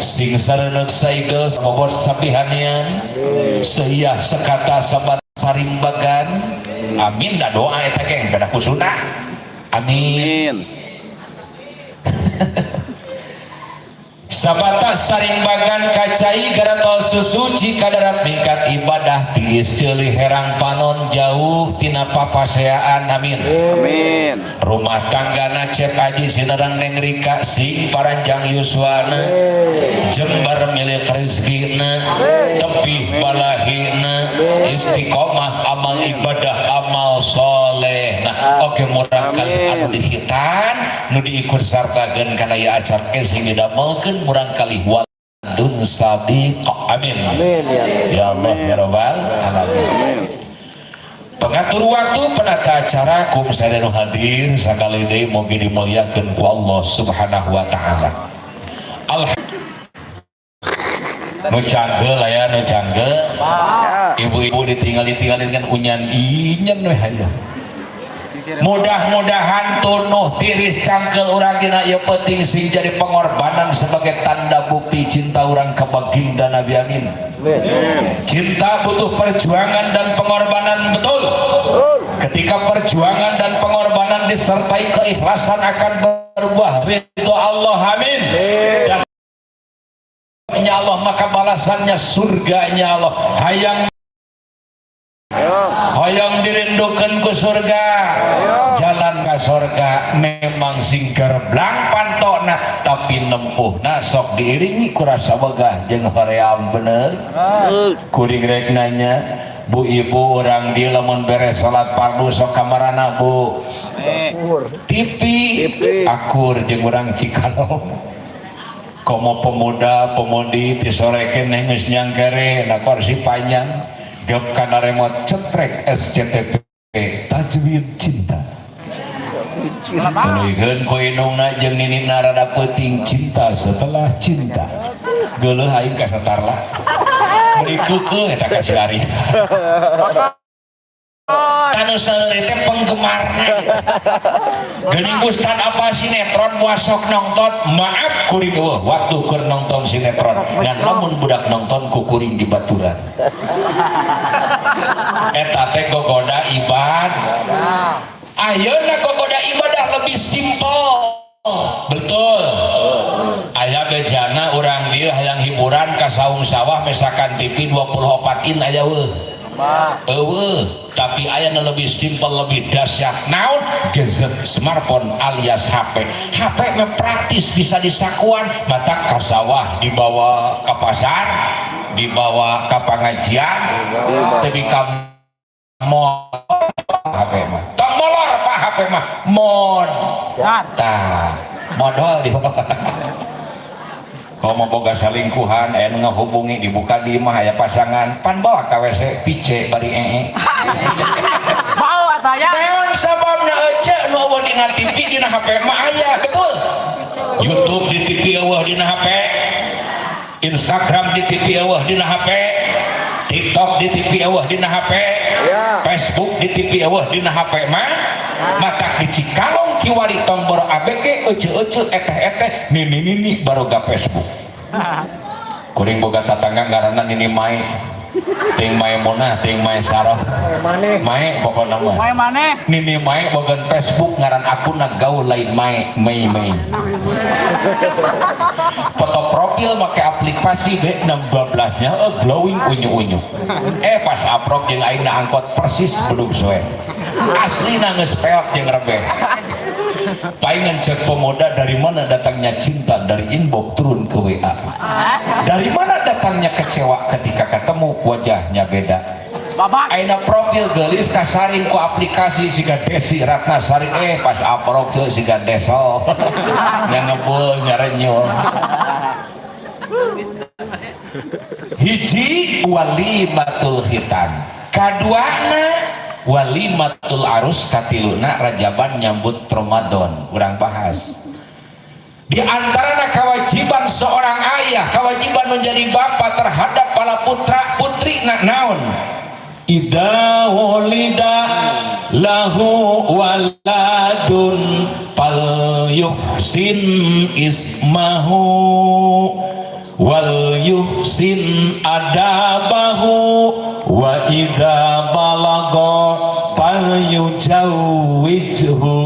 Sing sareuneuh saigel bobot sapihanian. Seuiah sekata sabat sarimbagan. Amin, da doa eta geng kada kusunah. Amin. Amin. Sabata sarimbagan kacai garatol susu jika darat mingkat ibadah tiis ceuli herang panon jauh tina papaseaan. Amin. Amin. Rumah tangga nacep aji sinarang Neng Rika sing paranjang yuswana, jembar milik rezekina, tepi balahina, istiqomah amal ibadah amal soleh. Nah, oke, murang kali anu dihitan nu diikut sartakeun kana ieu acara sing didamelkeun murang kali waladun sadiq. Amin. Amin ya. Ya Allah ya Rabbal alamin. Amin. Pengatur waktu, penata acara, kum sadaya nu hadir sakali deui mugi dimuliakeun ku Allah Subhanahu wa taala. Nu canggeul aya nu canggeul. Ya. Ibu-ibu ditinggal-tinggalin kan unyan inyen we aya. Mudah-mudahan tunuh tiris cangkeul urang dina ieu penting sing jadi pengorbanan sebagai tanda bukti cinta urang ka baginda Nabi. Amin. Amin. Cinta butuh perjuangan dan pengorbanan, betul. Ketika perjuangan dan pengorbanan disertai keikhlasan akan berbuah ridho Allah. Amin. Dan Allah maka balasannya surganya Allah. Hayang Ayo. hayang dirindukan ke surga, jalan ke surga memang sing gerblang pantona, tapi nempuhna sok diiringi ku rasa wegah jeung hoream, bener. Kuring rek nanya, Bu, Ibu, orang di lamun beres salat fardu sok kamarana, Bu? TV. TV. Akur jeung urang Cikalong. Komo pemuda pemudi ti sore keneh geus nyangkere na kursi panjang, gep kana remote, cetrek SCTV Tajwid Cinta. Tuluykeun ku indungna jeung ninina rada peuting, Cinta Setelah Cinta. Geuleuh aing kasatarlah. Meuni keukeuh eta ka si Ari. Tanu seueur teh penggemarna. Geuning ustad apa sinetron moal sok nonton, maaf, kuring eueuh waktu keur nonton sinetron. Dan lamun budak nonton ku kuring di baturan. Eta teh gogoda ibadah. Ayeuna gogoda ibadah lebih simpel. Betul. Aya bejana urang dieu hayang hiburan ka saung sawah mesakan TV 24 in aya eueuh? Eueuh, tapi aya nu lebih simpel, lebih dahsyat. Naon? Gadget smartphone alias HP. HP mah praktis, bisa disakuan, mata ka sawah dibawa, ke pasar dibawa, ke pengajian tapi ka mall HP mah. Tong molor, Pak, HP mah mod. Tah, modal di kalau mau boga salingkuhan aya nu ngahubungi, dibuka di imah aya pasangan, pan bawa ka WC pice bari ee. Mau atau ya? Naon sababna? Ece nu eueuh dina TV dina HP mah aya, betul. YouTube di TV eueuh, dina HP. Instagram di TV eueuh, dina HP. TikTok di TV eueuh, dina HP. Ya. Facebook di TV eueuh, dina HP mah. Matak di Cikalong kiwari tong boro ABG, ece-ece, eteh-eteh, nini-nini baroga Facebook. Kuring boga tatangga ngaranna Nini Mae, ting Maemunah, ting Mae Saroh. Maneh. Mae pokokna mah. Mae maneh. Nini Mae boga Facebook, ngaran akunna gaul, lain Mae, Mei Mei. Foto profil make aplikasi B612 nya glowing unyu-unyu. Eh, pas aprok jeung aing na angkot persis bedug soe. Asli geus peot jeung rebeh. Palingan cek pemuda, dari mana datangnya cinta? Dari inbox turun ke WA. Dari mana datangnya kecewa? Ketika ketemu wajahnya beda. Babak. Aina profil gelis kasaring ku aplikasi siga Desi Ratnasari, eh pas aprok teu siga Desol, nya ngebul nyarenyul. Hiji walimatul khitan, kaduana walimatul arus, katiluna rajaban nyambut Ramadan. Urang bahas di antara kewajiban seorang ayah, kewajiban menjadi bapak terhadap para putra putri nak naon? Idza wulida lahu waladun fal yuhsin ismahu. Wal yuhsin adabahu wa idza balaga falyujawwijhu.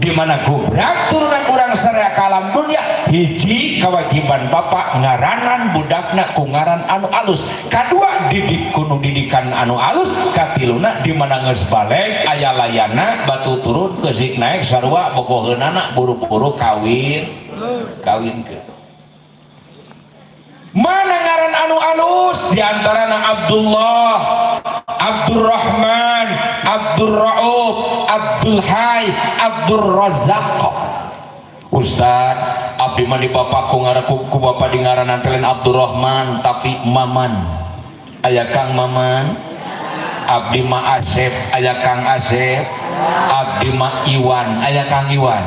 Di mana gubrak turunan urang saraya ka alam dunia, hiji kewajiban bapak ngaranan budakna ku ngaran anu alus, kadua didik kudu didikan anu alus, katiluna di mana geus baleg aya layana batu turun keusik naik sarua bogoheunana buru-buru kawin kawin ke mana ngaran anu alus diantarana Abdullah, Abdurrahman, Abdul Rauf, Abdul Hai, Abdul Razak. Ustad, abdi mah di bapakku ngaran ku bapak di ngaranan teh lain Abdurrahman tapi Maman. Aya Kang Maman. Abdi mah Asep, aya Kang Asep. Abdi mah Iwan, aya Kang Iwan.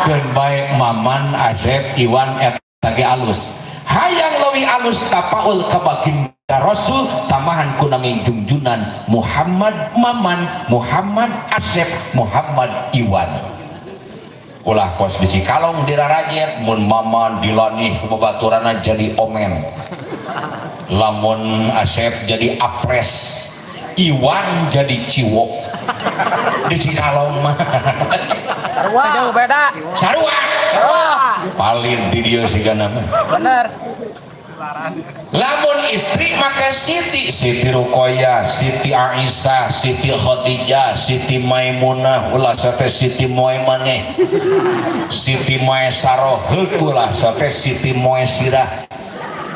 Keun bae Maman, Asep, Iwan eta ge alus. Hayang leuwih alus tapaul ka baginda Rasul tambahan ku nami jungjunan Muhammad Maman, Muhammad Asep, Muhammad Iwan. Ulah kos di Cikalong dirarajet mun Maman dilanih ku babaturanna jadi omen, lamun Asep jadi apres, Iwan jadi ciwok di Cikalong mah. Jauh beda. Sarua. Sarua. Paling di dieu sigana mah. Bener. Lamun istri maka Siti, Siti Ruqayyah, Siti Aisyah, Siti Khadijah, Siti Maimunah, ulah sate Siti Moemaneh, Siti Maesaroh, heuk ulah sate Siti Moesirah,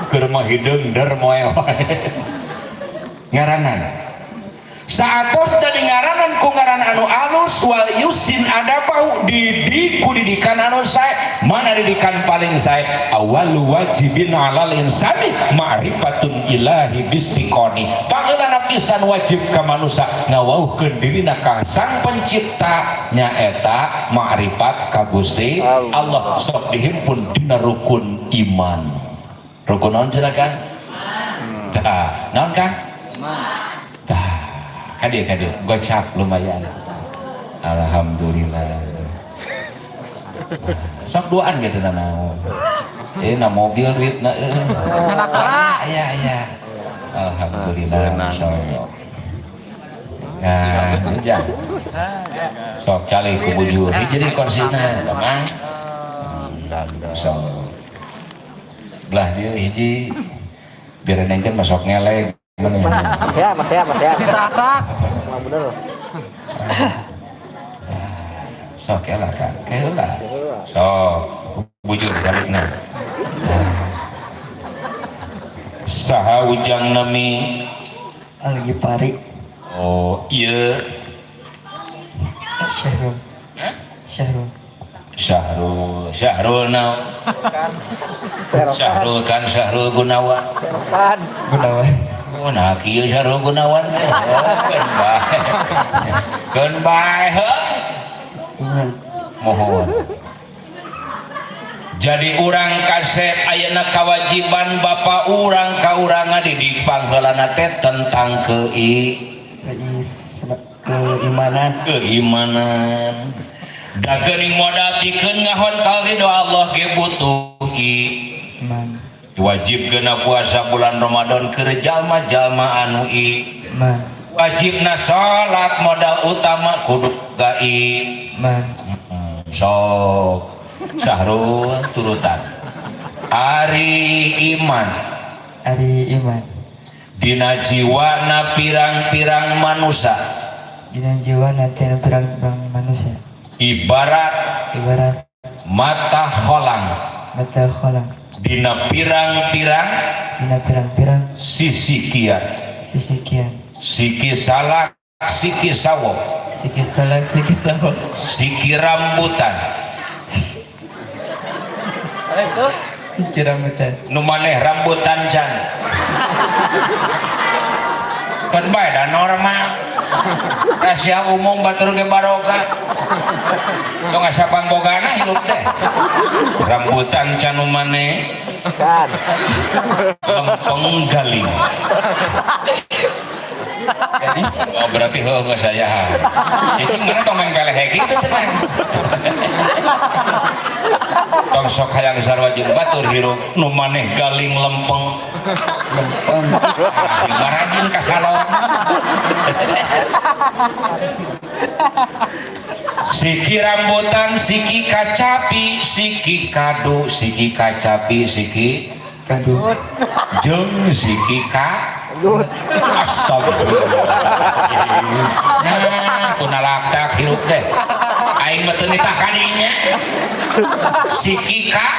keur mah hideung der moe wae ngaranan. Saatos dari ngaranan ku ngaran anu alus, wal yuhsin adabahu, didik ku didikan anu sae. Mana didikan paling sae? Awalu wajibin alal insani ma'rifatun ilahi bistiqoni. Pangeulana pisan wajib ka manusia ngawauhkeun dirina ka Sang Pencipta, nyaeta ma'rifat ka Gusti Allah, sok dihimpun dina rukun iman. Rukun naon cenah, Kang? Tah, naon, Kang? Tah, kadieu kadieu, gocap lumayan. Alhamdulillah. Sok duaan gitu na naon. Eh, na mobil duit na euy. Cenah. Iya iya. Alhamdulillah. Sok. Nah, ujang. Sok calik ku bujur. Jadi korsina, mah. Sok. Belah dia hiji biar nengken masuk ngelek mana ya? Mas ya, mas ya, mas ya. Si tasak. Emang bener. Sok ya lah, Kang, kayak lah, sok bujur balikna. Saha ujang nami? Algi Pari. Oh iya. Syahrul. Syahrul. Syahrul, Syahrul naon? Syahrul kan Syahrul Gunawan. Kan. Gunawan. Oh, nah kieu Syahrul Gunawan teh. Keun bae. Keun bae heuh. Mohon. Jadi urang kasep ayeuna kewajiban bapak urang ka urang ngadidik pangheulana teh tentang Keimanan. Keimanan. Da geuning modal pikeun ngahontal ridho Allah ge butuh Iman. Wajib kena puasa bulan Ramadan keur jalma-jalma anu Iman. Wajibna salat modal utama kudu ka Iman. Sok Syahrul turutan. Ari iman. Ari iman. Dina jiwana pirang-pirang manusia. Dina jiwa nanti pirang-pirang manusia. Ibarat Ibarat mata kholang. Mata kholang. Dina pirang-pirang Dina pirang-pirang sisi kian. Sisi kian. Siki salak, siki sawo. Siki salak, siki sawo. Siki rambutan. Siki rambutan. Nu maneh rambutan can kan bae da normal, rahasia umum, batur ge baroga tong asa pangbogana hirup teh. Rambutan can nu maneh. Kan. Lempeng galing. Oh, berarti heuh geus saya. Jadi mana tong main peleh gitu cenah. Tong sok hayang sarua jeung batur hirup nu maneh galing lempeng. Lempeng. Ah, rajin ka salon. Siki rambutan, siki kacapi, siki kadu, siki kacapi, siki kadu. Jeung siki ka astagfirullah. Nah, kunalaktak hirup teh. Aing mah teu nitah kadinya. Siki ka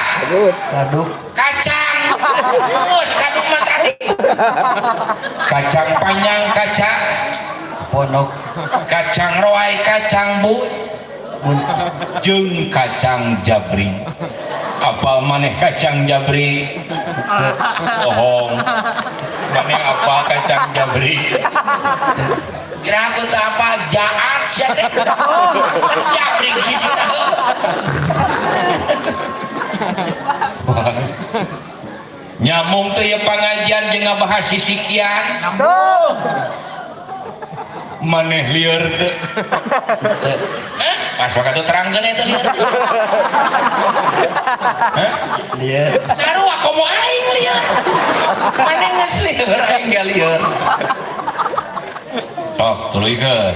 kadu. Kacang. Geus kadu mah tadi. Kacang panjang kaca pondok, kacang roai, kacang bu jeung kacang jabri. Apal maneh kacang jabri? Bohong. Maneh apal kacang jabri? Kira aku teu apal jaat sia teh. Jabri sisina. Nyamung teh ieu pangajian jeung ngabahas sisikian. Nyambung. Maneh lieur teu? Hah? Pas waktu terangkeun eta lieur. Hah? Lieur. Sarua komo aing lieur. Maneh geus lieur aing ge lieur. Sok tuluykeun.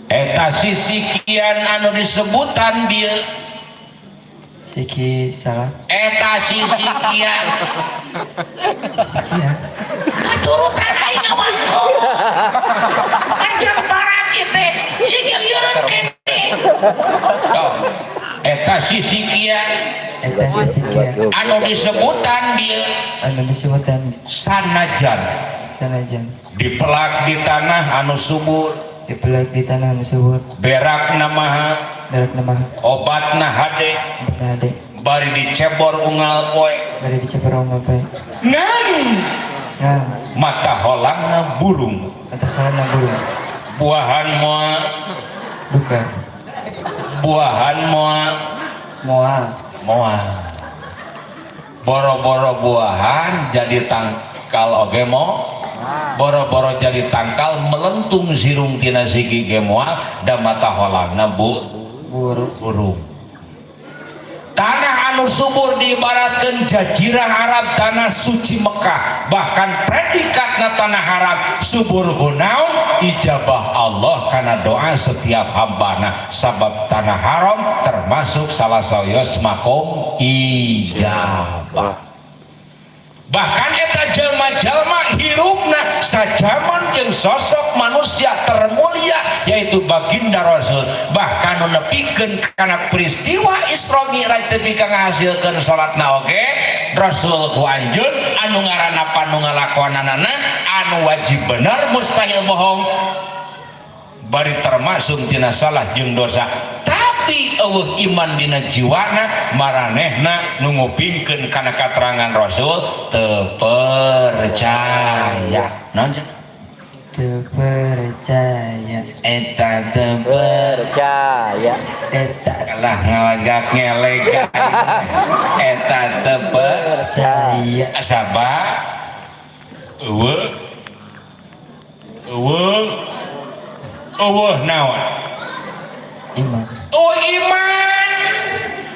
Eta sisikian anu disebutan dieu. Siki salah. Eta sisikian. Sisikian. Katurutan aing ngawangko. Anjang barat ieu teh. Siki lieureun keneh. Sok. Eta sisikian. Eta sisikian. Anu disebutan dieu. Anu disebutan. Sanajan. Sanajan. Dipelak di tanah anu subur. Dipelak di tanah anu subur. Berakna maha. Berakna maha. Obatna hade. Obatna hade. Bari dicebor unggal poe. Bari dicebor unggal poe. Ngan. Ngan. Mata holangna burung. Mata holangna burung. Buahan moa. Duka. Buahan moa. Moa. Moa. Boro-boro buahan jadi tangkal oge mo. Boro-boro jadi tangkal melentung sirung tina siki ge moal da mata holangna burung. Burung. Tanah anu subur diibaratkeun jazirah Arab, tanah suci Mekah, bahkan predikatna tanah Arab subur kunaon ijabah Allah kana doa setiap hambana, sabab tanah haram termasuk salah sawios makom ijabah. Bahkan eta jalma-jalma hirupna sajaman jeung sosok manusia termulia yaitu baginda Rasul, bahkan nu nepikeun kana peristiwa Isra Mi'raj teu ka ngahasilkeun salatna oge Rasul ku anjeun anu ngaranna panu ngalakonanana anu wajib bener mustahil bohong bari termasuk tina salah jeung dosa, tapi eueuh iman dina jiwana maranehna nu ngupingkeun kana katerangan Rasul teu percaya. Naon cenah? Teu percaya. Eta teu percaya. Eta kalah ngalegak ngelega. Eta teu percaya. Sabab eueuh eueuh eueuh naon? Iman. Oh iman.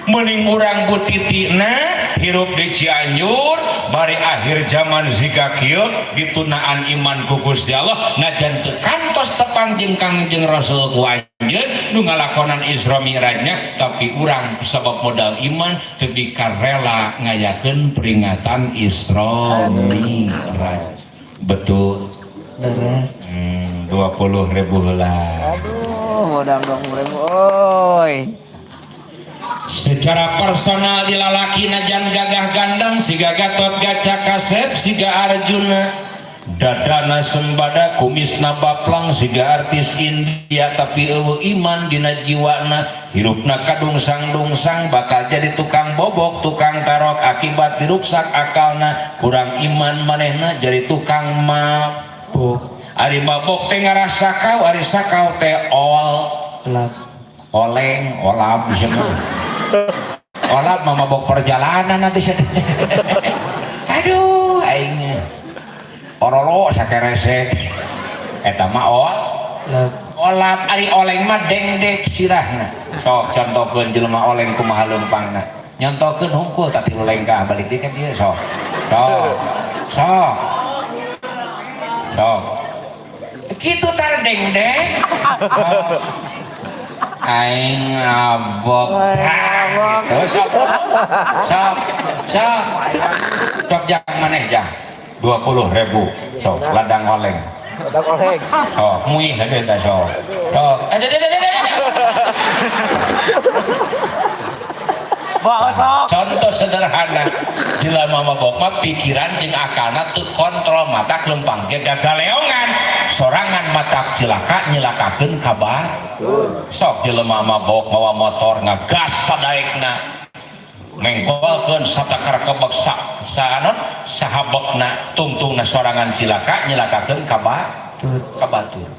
Mending urang butitina hirup di Cianjur bari akhir zaman siga kieu ditunaan iman ku Gusti Allah najan teu kantos tepang jeung Kangjeng Rasul ku anjeun nu ngalakonan Isra Mi'rajnya, tapi urang sabab modal iman teu rela ngayakeun peringatan Isra Mi'raj. Betul. Leres. 20.000 heula. Aduh, modal 20.000 oi. Secara personal dilalaki najan gagah gandang siga Gatot Gaca Kasep siga Arjuna, dadana sembada kumisna baplang siga artis India, tapi eueuh iman dina jiwana, hirupna kadungsang-dungsang bakal jadi tukang bobok tukang tarok akibat diruksak akalna, kurang iman manehna jadi tukang mabok. Ari mabok teh ngarasakau, ari sakau teh ol lap oleng olap semua. Olap mah mabok perjalanan nanti. Aduh aingnya orolo sakeresek eta mah ol lap olap. Ari oleng mah dengdek sirahna. Sok contohkeun jelema oleng kumaha leumpangna. Nyontokeun hungkul tah tilu lengkah balik deui ka dieu sok. Sok. Sok. Sok. Kitu tar deng deng. Sok. Aing mabok. Gitu sok. Sok. Sok. Sok jang maneh jang. 20.000 sok ladang oleng. Ladang oleng. Sok muih heudeun tah sok. Sok. Eh, eh, eh, eh, eh, eh. Bawa sok. Contoh sederhana, jelema mabok mah pikiran jeung akalna teu kontrol, matak lempang ge gagaleongan sorangan, matak cilaka, nyilakakeun ka batur. Sok jelema mabok mawa motor ngagas sadaekna, mengkolkeun satakar kebek sa sanon sahabekna, tungtungna sorangan cilaka, nyilakakeun ka ka batur.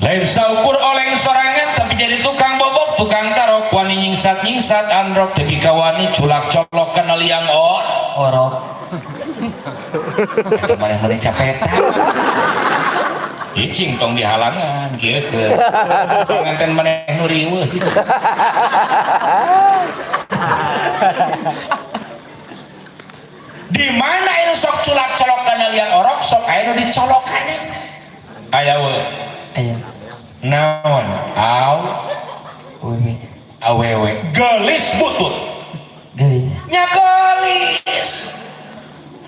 Lain saukur oleng sorangan, tapi jadi tukang bobok, tukang tarok, wani nyingsat nyingsat androk, tepi ka wani culak colok kana liang Orok. Eta maneh maneh capetan. Cicing tong dihalangan kieu ke. Nganten maneh nu riweuh gitu. Di mana anu sok culak colok kana liang orok, sok aya nu dicolokanana. Aya we. Aya. Naon? Au Wewe. Awewe. Gelis butut. Gelis. Nya gelis.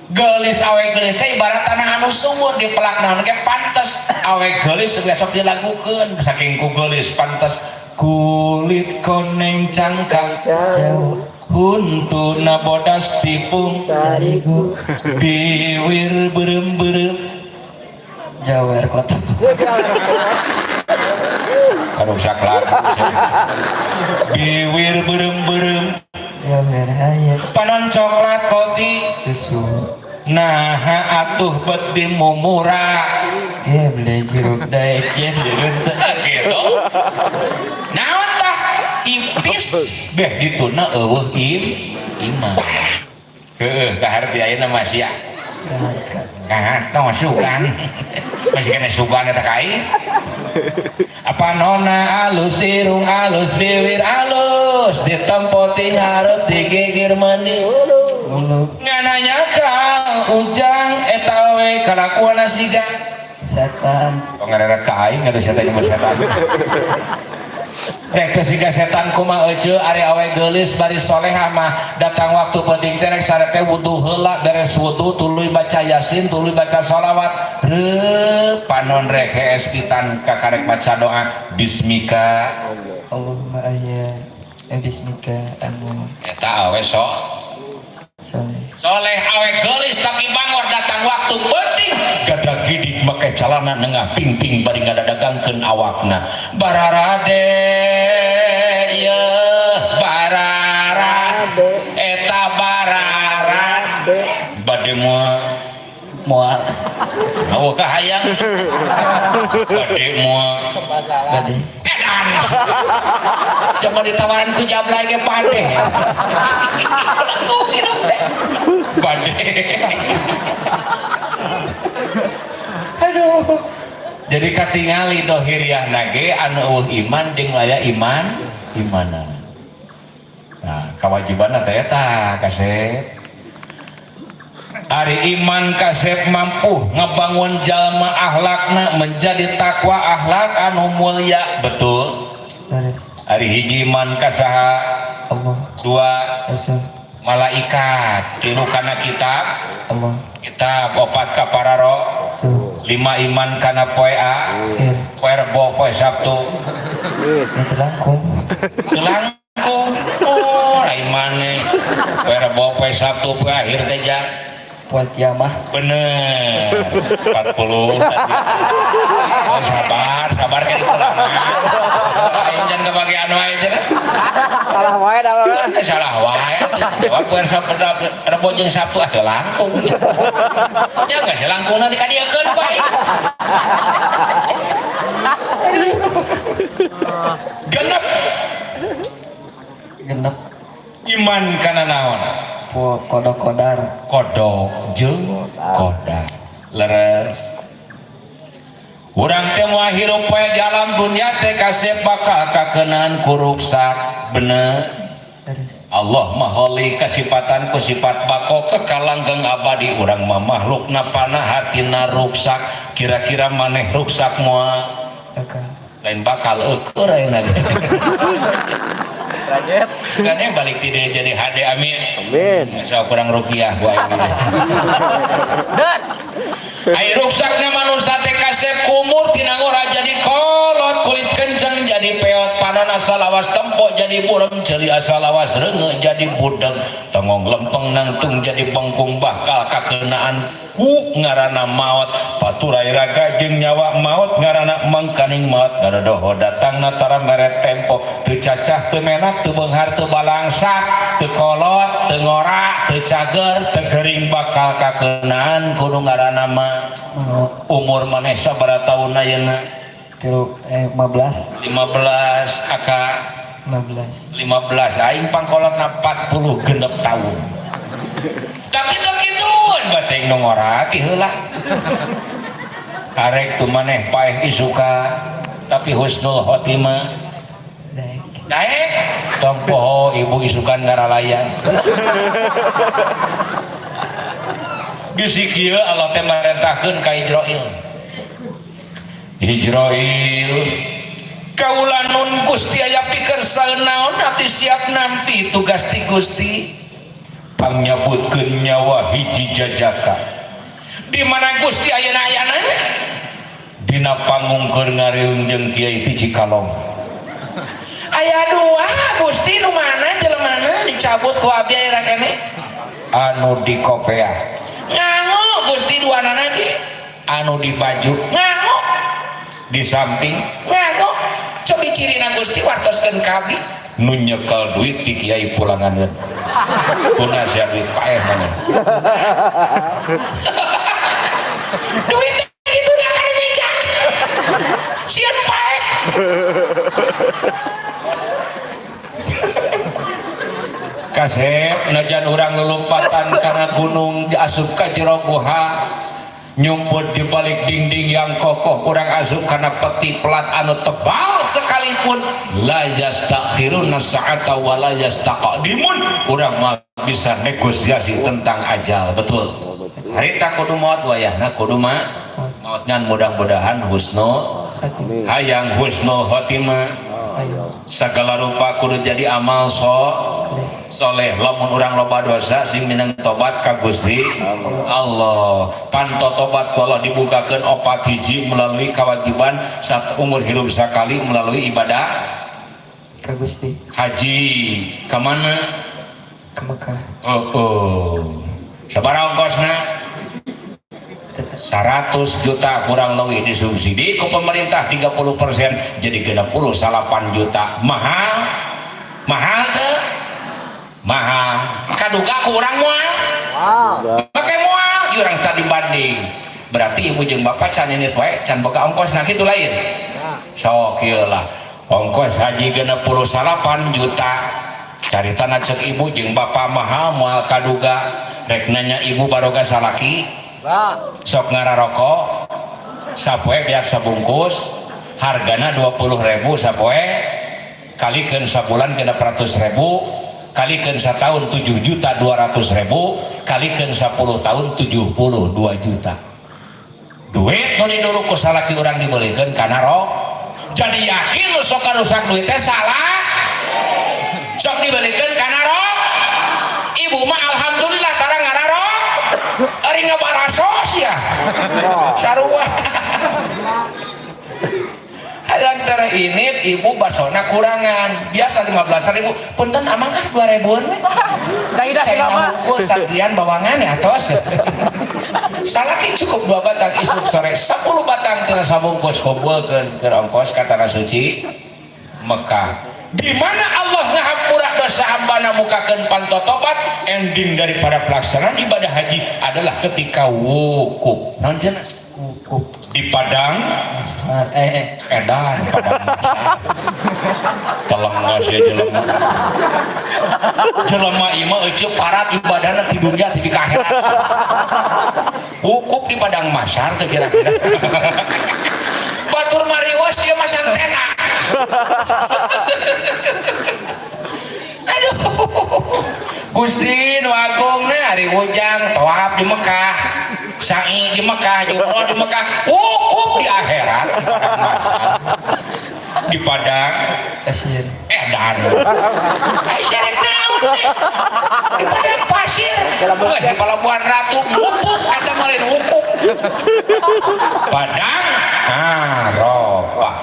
Gelis awe gelis teh ibarat tanah anu subur, dipelak naon ge pantes. Awe gelis besok dilagukeun saking ku gelis pantes, kulit koneng cangkang Jauh. huntuna bodas tipung Tarigu. Biwir beureum-beureum. Jawer kota. Rusak lagu. Biwir beureum-beureum. Jawer hayat. Panon coklat kopi Susu. Nah atuh bet di mumura. Geble jeruk daek jeruk. Gitu naon tah ipis beh dituna eueuh im iman heueuh kaharti ayeuna mah sia kaharti sugan masih kena sugan eta ka aing. Apa nona alus, irung alus, bibir alus, ditempo ti hareup digigir meuni Ulu. Ngananya ka ujang eta we kalakuan siga Setan. Tong ngareret ka aing atuh setan nyebut setan. Rek teu siga setan kumaha ece ari awe geulis bari solehah mah, datang waktu penting teh rek sare teh wudu heula, beres wudu tuluy baca yasin, tuluy baca sholawat, reup panon rek hees pitan kakarek baca doa bismika Allahumma ahya bismika amu eta awe sok soleh. Soleh. Awe geulis tapi bangor, datang waktu penting gada gidik make calana nengah ping-ping bari ngadadagangkeun awakna, bararade yeuh bararade eta bararade bade moal Moal. Awo kahayang bade moal. Bade. Edan siapa ditawaran ku jablay ge pade lekuk hidup teh pade. Aduh, jadi katingali dohiriah nage anu eueuh iman jeung laya iman imanan. Nah, kewajiban teh eta kasep. Ari iman kasep mampu ngebangun jalma akhlakna menjadi takwa, akhlak anu mulia, betul? Leres. Ari hiji iman ka saha? Allah. Dua? Rasul. Malaikat, tilu kana kitab. Allah. Kitab, opat ka para Rasul. Lima iman kana poe a Akhir. Poe Rebo, poe Sabtu. Yang telangkung. Langkung. Oh, lain maneh poe Rebo, poe Sabtu, poe akhir teh jang. Poe kiamah. Bener 40 tadi. Oh, sabar sabar kan pulang aing jangan kebagian wae cenah. Salah wae dah mah. Salah wae jawab poe Sabtu, Rebo jeung Sabtu atuh langkung nya geus langkungna dikadieukeun bae. Genep. Genep. Iman kana naon? Po kodok kodar. Kodok jeung kodar. Leres. Urang teh moal hirup poe di alam dunia teh kasep bakal kakeunaan ku ruksak, bener? Leres. Allah maholi kasipatan ku sifat bako kekal langgeng abadi, urang mah makhluk fana, hatina ruksak. Kira-kira maneh ruksak moal? Bakal. Lain bakal, eueuh ayeuna ge. Kaget. Kan balik ti dieu jadi hade, amin. Amin. So kurang rukiah gua aing. Dan Ai ruksakna manusia teh kasep kumur tina ngora jadi kolot, kulit kenceng jadi peot, panon asa lawas tempo jadi burem, ceuli asa lawas reungeu jadi budeg, tongong lempeng nangtung jadi bengkung, bakal kakenaan ku ngaranna maot. Paturai raga jeung nyawa maot ngaranna, mangkaning maot ngaradoho datangna tara mere tempo, teu cacah, teu menak, teu beunghar, teu balangsa, teu kolot, teu ngora, teu cager, teu gering, bakal kakenaan kudu ngaranna mah. Mau. Umur maneh sabaraha tahun ayeuna? Tilu, eh, 15. 15 aka? 15. 15, aing pangkolotna 46 tahun, tapi teu kituan bateng nu ngora ti heula. Arek tu maneh paeh isuka, tapi husnul khotimah? Daek. Daek? Tong poho ibu isukan ngaralayan. Bisi kieu Allah teh marentahkeun ka Ijroil, "Ijroil." "Kaula nun Gusti, aya pikersa naon? Abdi siap nampi tugas ti Gusti." "Pangnyabutkeun nyawa hiji jajaka." "Di mana Gusti ayeuna?" "Ayana dina panggung keur ngariung jeung kiai ti Cikalong." "Aya dua Gusti, nu mana jelemana dicabut ku abdi aya keneh?" "Anu di kopeah." "Nganggo Gusti, dua nana ge." "Anu di baju." "Nganggo." "Di samping?" "Nganggo." "Cobi cirina Gusti, wartoskeun ka abdi." "Nu nyekel duit ti kiai pulanganeun." "Kuna sia duit paeh mana duit itu kana meja, sieun paeh." Kasep, najan urang lelompatan kana gunung, asup ka jero guha, nyumput di balik dinding yang kokoh, urang asup kana peti pelat anu tebal sekalipun, la yastakhiruna sa'ata wa la yastaqdimun, urang mah bisa negosiasi tentang ajal. Betul, harita kudu maot, wayahna kudu mah maot, ngan mudah-mudahan husnul Khatimah. Hayang husnul khotimah? Ayo. Segala rupa kudu jadi amal soleh. Lamun urang loba dosa, sing minang tobat ka Gusti Allah. Panto tobat ku Allah dibukakeun opat hiji melalui kewajiban saat umur hidup sekali melalui ibadah Ka Gusti. Haji kemana? Ke Mekah. Oh. Sabaraha ongkosna? Tetap. 100 juta kurang lebih, disubsidi ke pemerintah 30% jadi 68 juta. Mahal, mahal ke mahal? Kaduga ku urang moal? Wow. Pakai moal urang tadi banding, berarti ibu jeung bapak can ini poe can boga ongkos. Nah, kitu lain. Sok kieu lah, ongkos haji 68 juta, caritana cek ibu jeung bapak mahal moal? Kaduga rek nanya ibu baroga salaki. Wah. Sok ngararokok sapoe beak sabungkus hargana 20.000 sapoe, kalikeun sabulan 600.000, kalikeun setahun 7.200.000, kalikeun 10 tahun 72 juta. Duit nu didulu ku salaki urang dibelikeun kana rok, jadi yakin nu sok rusak duit teh salah, sok dibelikeun kana rok. Ibu mah alhamdulillah tara ngararok, ari ngabarasos ya sarua. Hayang tara ini ibu basona kurangan biasa 15.000, "Punten amang, ah, 2 ribuan we." Cai dah. Saya lama. Unggul satrian bawangan ya tos. Salaki cukup dua batang isuk sore, 10 batang kena sabungkus, kumpulkeun ke ongkos ka tanah suci Mekah, di mana Allah ngahampura dosa hambana mukakeun panto tobat. Ending daripada pelaksanaan ibadah haji adalah ketika wukuf. Naon cenah? Wukuf. Di padang Mahsyar. Eh, eh. Edan padang mahsyar. Teleng sia jelema. Jelema ieu mah euceu parat ibadahna ti dunya ti ka akhirat. Wukuf di padang mahsyar teh kira-kira. Batur mariwas ieu mah santena. Aduh. Gusti nu agungna, ari Ujang tawaf di Mekah, sa'i di Mekah, jumroh di Mekah, wukuf di akhirat di Padang. Pasir. Edan. Ai syarek naon teh? Di padang pasir. Wah, di Pelabuhan Ratu wukuf eta mah, lain wukuf. Padang Arafah.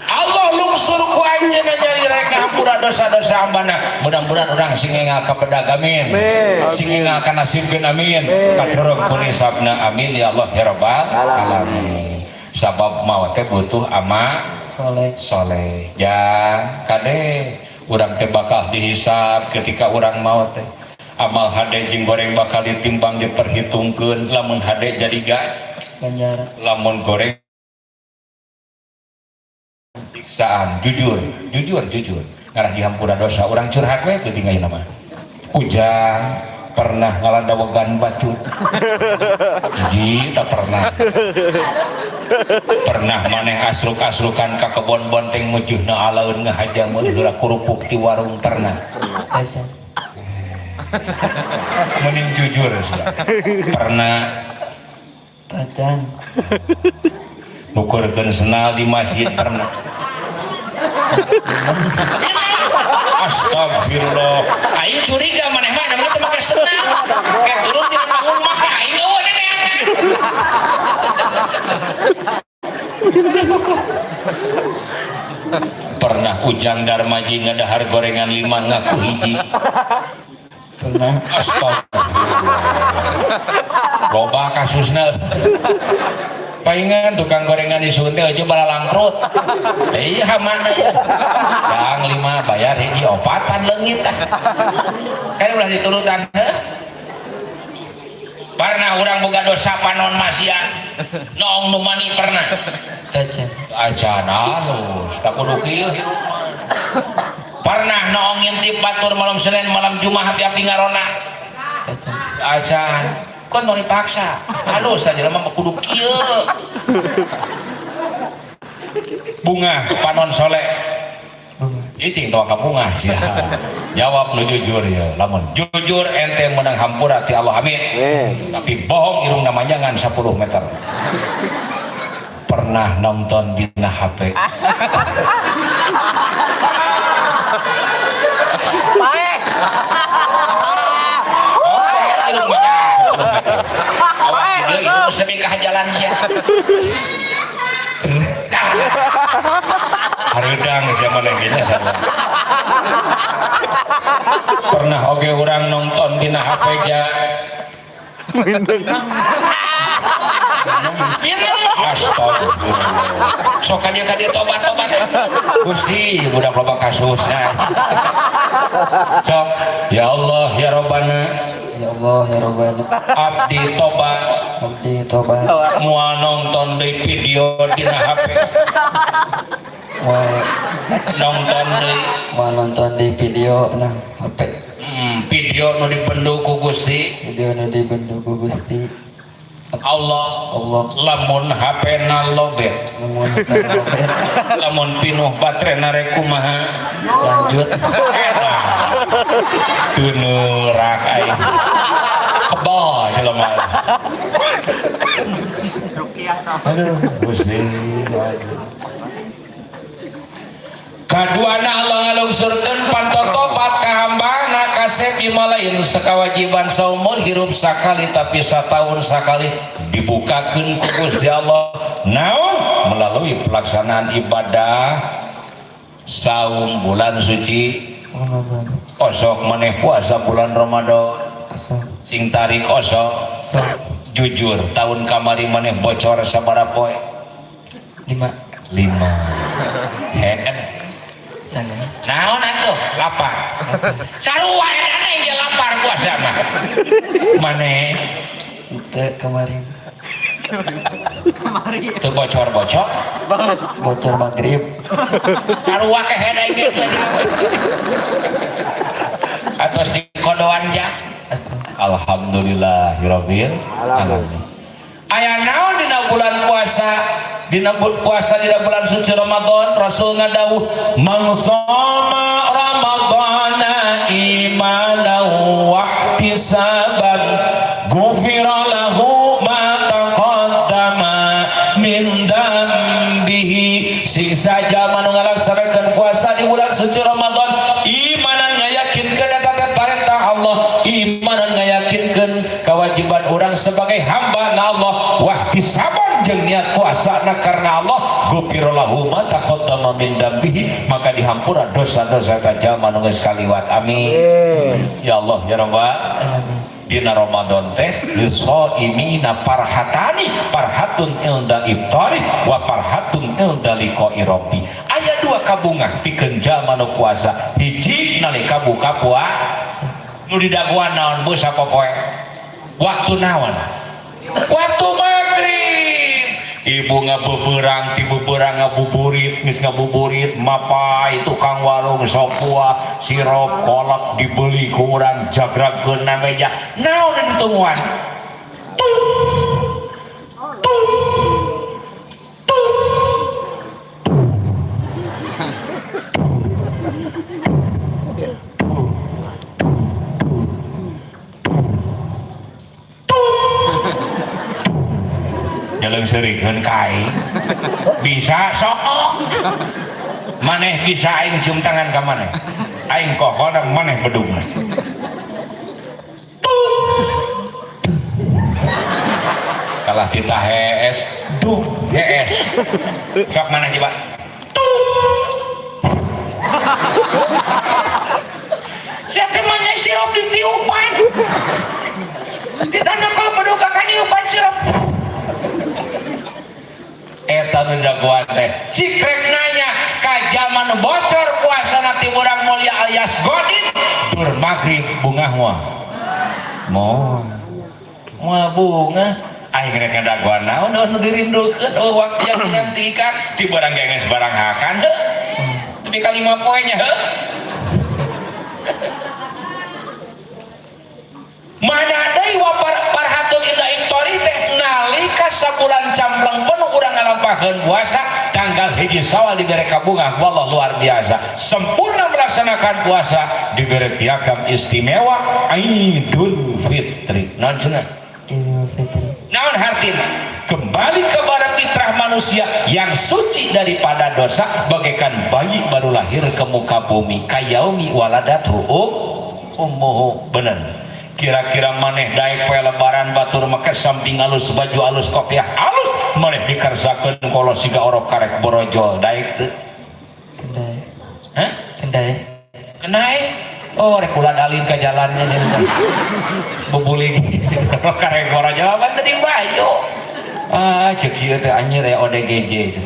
Allah lungsur ku anjeunna nyalira ngahampura dosa-dosa hambana. Mudah-mudahan urang sing enggal kapedag, amin. Sing enggal kanasibkeun, amin. Kadorong ku nisabna, amin ya Allah ya rabbal alamin. Sabab maot teh butuh ama Soleh. Soleh. Ya kade, urang teh bakal dihisab ketika urang maot teh. Amal hade jeung goreng bakal ditimbang, diperhitungkeun. Lamun hade jadi ga Ganjaran. Lamun goreng siksaan. Jujur, jujur, jujur, ngarah dihampura dosa. Urang curhat we teu tinggal nama. Ujang pernah ngaladawegan batur? Hiji, tak pernah. Pernah maneh asruk-asrukan ka kebon bonteng, mujuhna alaeun, ngahaja meuli heula kerupuk di warung, pernah? Tacan. Mending jujur sia. Pernah? Tacan. Nukurkeun sendal di masjid, pernah? Astagfirullah, aing curiga maneh mah namanya teu make sendal, kayak turun tidak bangun make, aing eueuh neneangan. Pernah Ujang Darmaji ngadahar gorengan lima, ngaku hiji? Pernah. Astagfirullah, loba kasusna. Palingan tukang gorengan di Sunda aja bala langkrut. Iya, mana ya yang lima bayar hiji, opatan leungit tah kan udah diturutan, heuh. Pernah urang boga dosa panon maksiat noong nu mani, pernah? Tacan. Acan, halus tak kudu kieu hirup mah. Pernah noong ngintip batur malam Senin, malam Jumat, hapi-hapi ngarona? Tacan. Acan kan mau dipaksa halus aja mah kudu kieu. Bungah panon soleh? Bunga. Icing tawa ka bungah ya. Jawab nu jujur ya. Lamun jujur ente menang hampura ti Allah, amin. Tapi bohong irung namanya ngan 10 meter. Pernah nonton dina HP? Paeh. Oh, irung manjangan 10 meter. Awas deui, irung geus nepi ka jalan sia. Ah. Hareudang zaman lagi sana. Pernah oge urang nonton dina HP ja? Minum. Astagfirullah. Sok ka dieu tobat, tobat. Gusti, budak loba kasus. Nah. Sok, ya Allah ya Robbana. Ya Allah ya Rabbana. Abdi tobat. Abdi tobat. Moal nonton deui video dina HP. Moal nonton deui. Moal nonton di video nah HP. Video nu dipendu ku Gusti. Video nu dibendu ku Gusti. Allah. Allah. Lamun HP na lobet. Lamun HP lobet. Lamun pinuh baterai na rek kumaha? Lanjut. Eta teu neurak aing. Kebal jelema. Aduh, Gusti. Kaduana, Allah ngalungsurkeun panto tobat ka hambana kasep lain sekawajiban saumur hirup sakali, tapi satahun sakali dibukakeun ku Gusti Allah. Naon? Melalui pelaksanaan ibadah saum bulan suci. Ramadan. Osok maneh puasa bulan Ramadan? Osok. Sing tarik, osok? Sok. Jujur, tahun kamari maneh bocor sabaraha poe? 5. 5 head. Sanes. Naon atuh? Lapar. Sarua edan ge lapar puasa mah. Maneh? Itu kemarin. Teu bocor-bocor? Bocor maghrib. Sarua kehed aing ge teu. Atos di kodoan ja. Atuh. Alhamdulillahirabbil alamin. Aya naon dina bulan puasa? Dina puasa, dina bulan suci Ramadan, Rasul ngadawuh, "Man shoma Ramadana imanan wahtisaban ghufira lahu ma taqaddama min dzambihi. Sing saja nu ngalaksanakeun puasa di bulan suci Ramadan imanan ngayakinkeun eta teh parentah Allah, imanan ngayakinkeun kewajiban orang sebagai hamba na Allah, wahtisaban jeung niat puasana karena Allah, ghufira lahu ma taqaddama min dzambihi, maka dihampura dosa-dosa eta jalma nu geus kaliwat. Amin ya Allah ya Rabbal. Alamin. Dina Ramadan teh lisaimina farhatani, farhatun inda iftari wa farhatun inda liqa'i rabbi. Aya dua kabungah pikeun jalma nu puasa. Hiji, nalika buka puasa nu didagoan naon, Bu, sapopoe? Waktu naon? Waktu maghrib. Ibu ngabeberang, ti beberang ngabuburit, geus ngabuburit mapai tukang warung sop buah, sirup, kolak dibeli ku urang, jagragkeun na meja. Naon nu ditungguan? Tung tung tung. Jalan seurikeun ka aing. Bisa sok maneh, bisa aing cium tangan ka maneh, aing kokoda maneh bedugna. Tung. Kalah kita hees duh hees. Sok maneh coba. Tung. Siapa mah sirup di tiupan di tanah kau bedug ka niupan sirup. Eta nu jagoan teh cik rek nanya ka jalma nu bocor puasana ti urang mulia alias godin, dur maghrib bungah moal? Moal, moal bungah. Aing rek ngadagoan naon nu dirindukeun? Oh, waktu yang dinantikan ti barang geus barang hakan heuh tapi ka 5 poe nya heuh. Mana deui wa farhatun inda iftari teh nalika sabulan campleng penuh urang ngalampahkeun puasa tanggal 1 Syawal dibere kabungah. Wallah, luar biasa, sempurna melaksanakan puasa dibere piagam istimewa Idul Fitri. Naon cenah? Idul Fitri. Naon hartina? Kembali kepada fitrah manusia yang suci daripada dosa, bagaikan bayi baru lahir ke muka bumi, kayaumi waladathu ummuhu. Bener. Kira-kira maneh daek poe lebaran, batur make samping alus, baju alus, kopiah alus, maneh dikersakeun kolo siga orok karek borojol, daek teu? Kendai. Hah? Kendai. Kenai? Oh, rek ulah dalin ke jalannya jadi bubulig orok karek borojol kan tadi baju. Ah, cek ieu teh anjir ya ODGJ.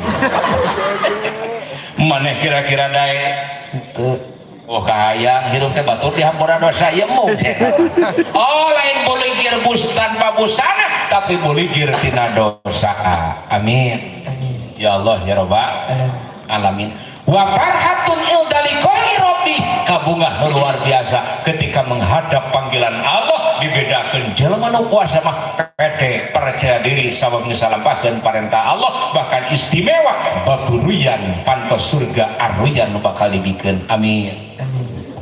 Maneh kira-kira daek? Teu. Oh, kahayang hirup teh batur dihampura dosa ieu mung. Oh, lain buligir bus tanpa busana, tapi buligir tina dosa. Amin. Amin. Ya Allah ya Rabbal Alamin. Alamin. Wa farhatun inda liqa'i rabbi, kabungah nu luar biasa ketika menghadap panggilan Allah. Dibedakeun jelema nu puasa mah pede, percaya diri, sabab geus salampahkeun parentah Allah, bahkan istimewa baburuyan pantos surga aruyan nu bakal dibikeun. Amin. Amin.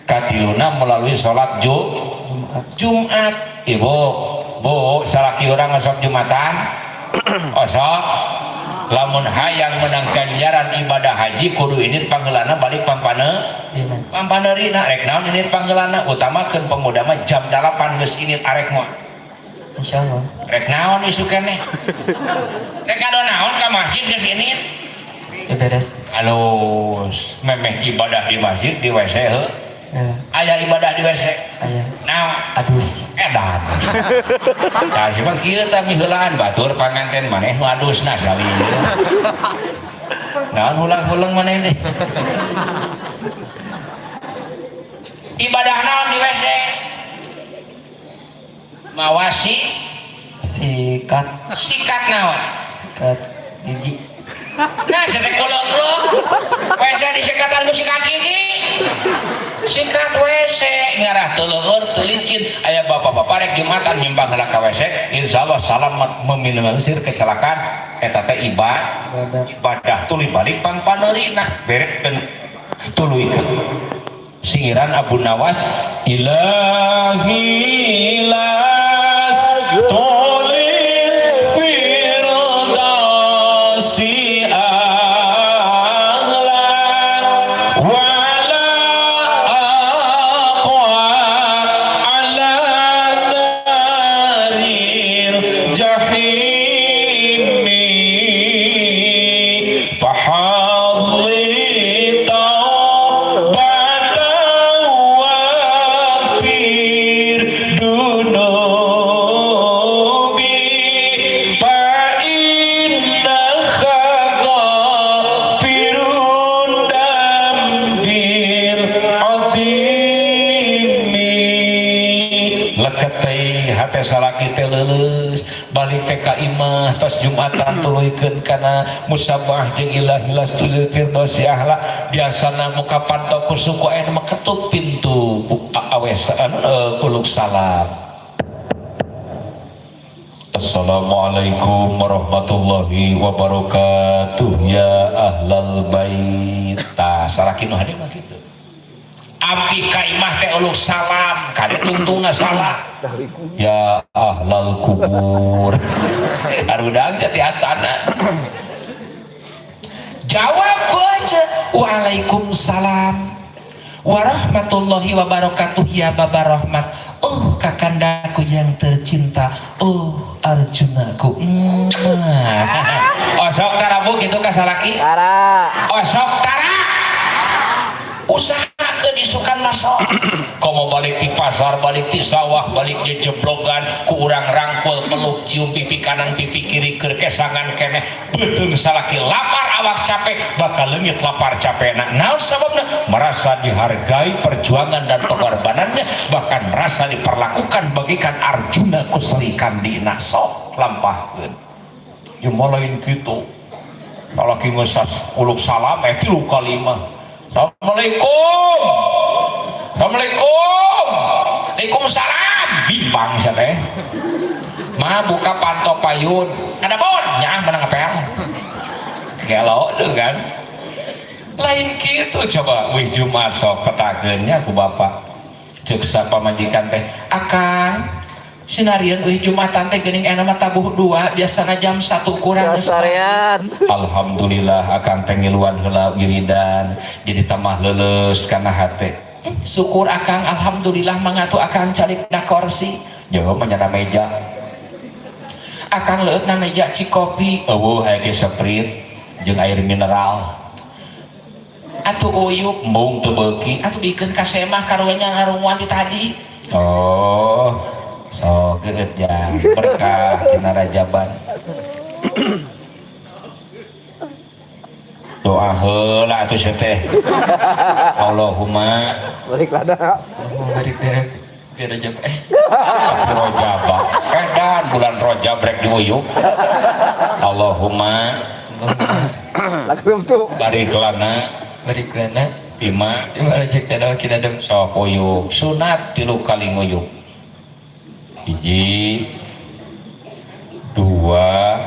Katiluna melalui sholat Jumat. Ibu, Bu, salaki urang osok Jumatan? Osok. Lamun hayang menang ganjaran ibadah haji kudu ini panggeulana balik pampane Dina. Pampaneurina. Rek naon ini panggeulana? Utamakeun pemuda mah jam 8 geus ini arek moal? Insyaallah. Rek naon isuk keneh? Rek ado naon ka masjid geus ini? Ya beres. Alus memeh ibadah di masjid di WC heuh. Ya. Aya ibadah di WC? Aya. Naon? Adus. Edan. Tah sih mah kieu tah miheulaan batur panganten maneh nu adusna sali. Naon hulang-huleng maneh teh? Ibadah naon di WC? Mawasi Sikat. Sikat naon? Sikat gigi. Nah, sampai kolok-kolok. WC disikatan ku sikat gigi. Sikat WC ngarah teu leueur, teu licin. Aya bapak-bapak rek Jumatan nyimbang heula ka WC, insyaallah salamat, meminimalisir kecelakaan. Eta teh ibadah. Ibadah. Ibadah tuluy balik pangpaneurina berekeun tuluy. Singiran Abu Nawas, ilahi las tolil firdausi a'la wala aqwa ala naril jahimi fahadli taubatan waghfir dunubi fa innaka ghafirun dzambil azimi. Leket teh hate salaki teh leuleus, balik teh ka imah tos Jumatan, tuluykeun kana musabah jeung ilahi lastulil firdausi ahla. Biasana muka panto ku suku aya mah ketuk pintu awesan, uluk salam, "Assalamualaikum warahmatullahi wabarakatuh ya ahlal bait." Tah, salaki nu hade mah kitu, abdi ka imah teh uluk salam kade tungtungna salah, "Ya ahlal kubur," arudang jati astana. Jawab gua aja, "Waalaikumsalam warahmatullahi wabarakatuh ya Baba Rahmat." Oh, kakandaku yang tercinta, oh, Arjunaku. Osok tara, Bu, gitu ka salaki? Tara. Osok tara. Usahakeun isukan masuk. Komo balik di pasar, balik di sawah, balik di jeblogan ku urang, rangkul, peluk, cium pipi kanan, pipi kiri, keur kesangan keneh. Beuteung salaki lapar, awak capek, bakal leungit lapar capek. Nah, naon sababna? Merasa dihargai perjuangan dan pengorbanannya, bahkan merasa diperlakukan bagikan Arjuna ku Srikandina. Sok lampahkeun. Ya lain kitu. Salaki ngesas uluk salam tilu kali mah. "Assalamualaikum. Assalamualaikum." "Waalaikumsalam." Bimbang sia teh. "Ma, buka panto payun." "Ada pun." Nyaah menang ngepel. Gelo tuh kan. Lain gitu coba wih Jumat sok petakeun nya ku bapak. Ceuk pamajikan teh, "Akang, sinarieun wih Jumatan teh geuning enak mah tabuh dua, biasana jam 1 kurang." Sarean. "Alhamdulillah, akang teh ngiluan heula wiridan, jadi tambah leuleus kana hate." "Syukur akang, alhamdulillah mangatu akang calik na kursi." "Jauh mah nyana meja." "Akang leueut na meja cikopi." "Eueuh, aya ge Sprite jeung air mineral." "Atuh uyup." "Embung, teu beuki." "Atuh bikeun ka semah, karunya ngarunguan ti tadi." Oh, sok geut jang berkah tina Rajaban. Doa heula atuh sia teh. Allahumma Balik lada. Balik dari biar Rajab Tapi Rojab edan, bulan Rojab rek diuyuk. Allahumma Lagu tuh. Barik lana balik lana bima bima razaqtana wa qina adzaban. Sok uyuk, sunat tilu kali nguyuk, hiji, dua,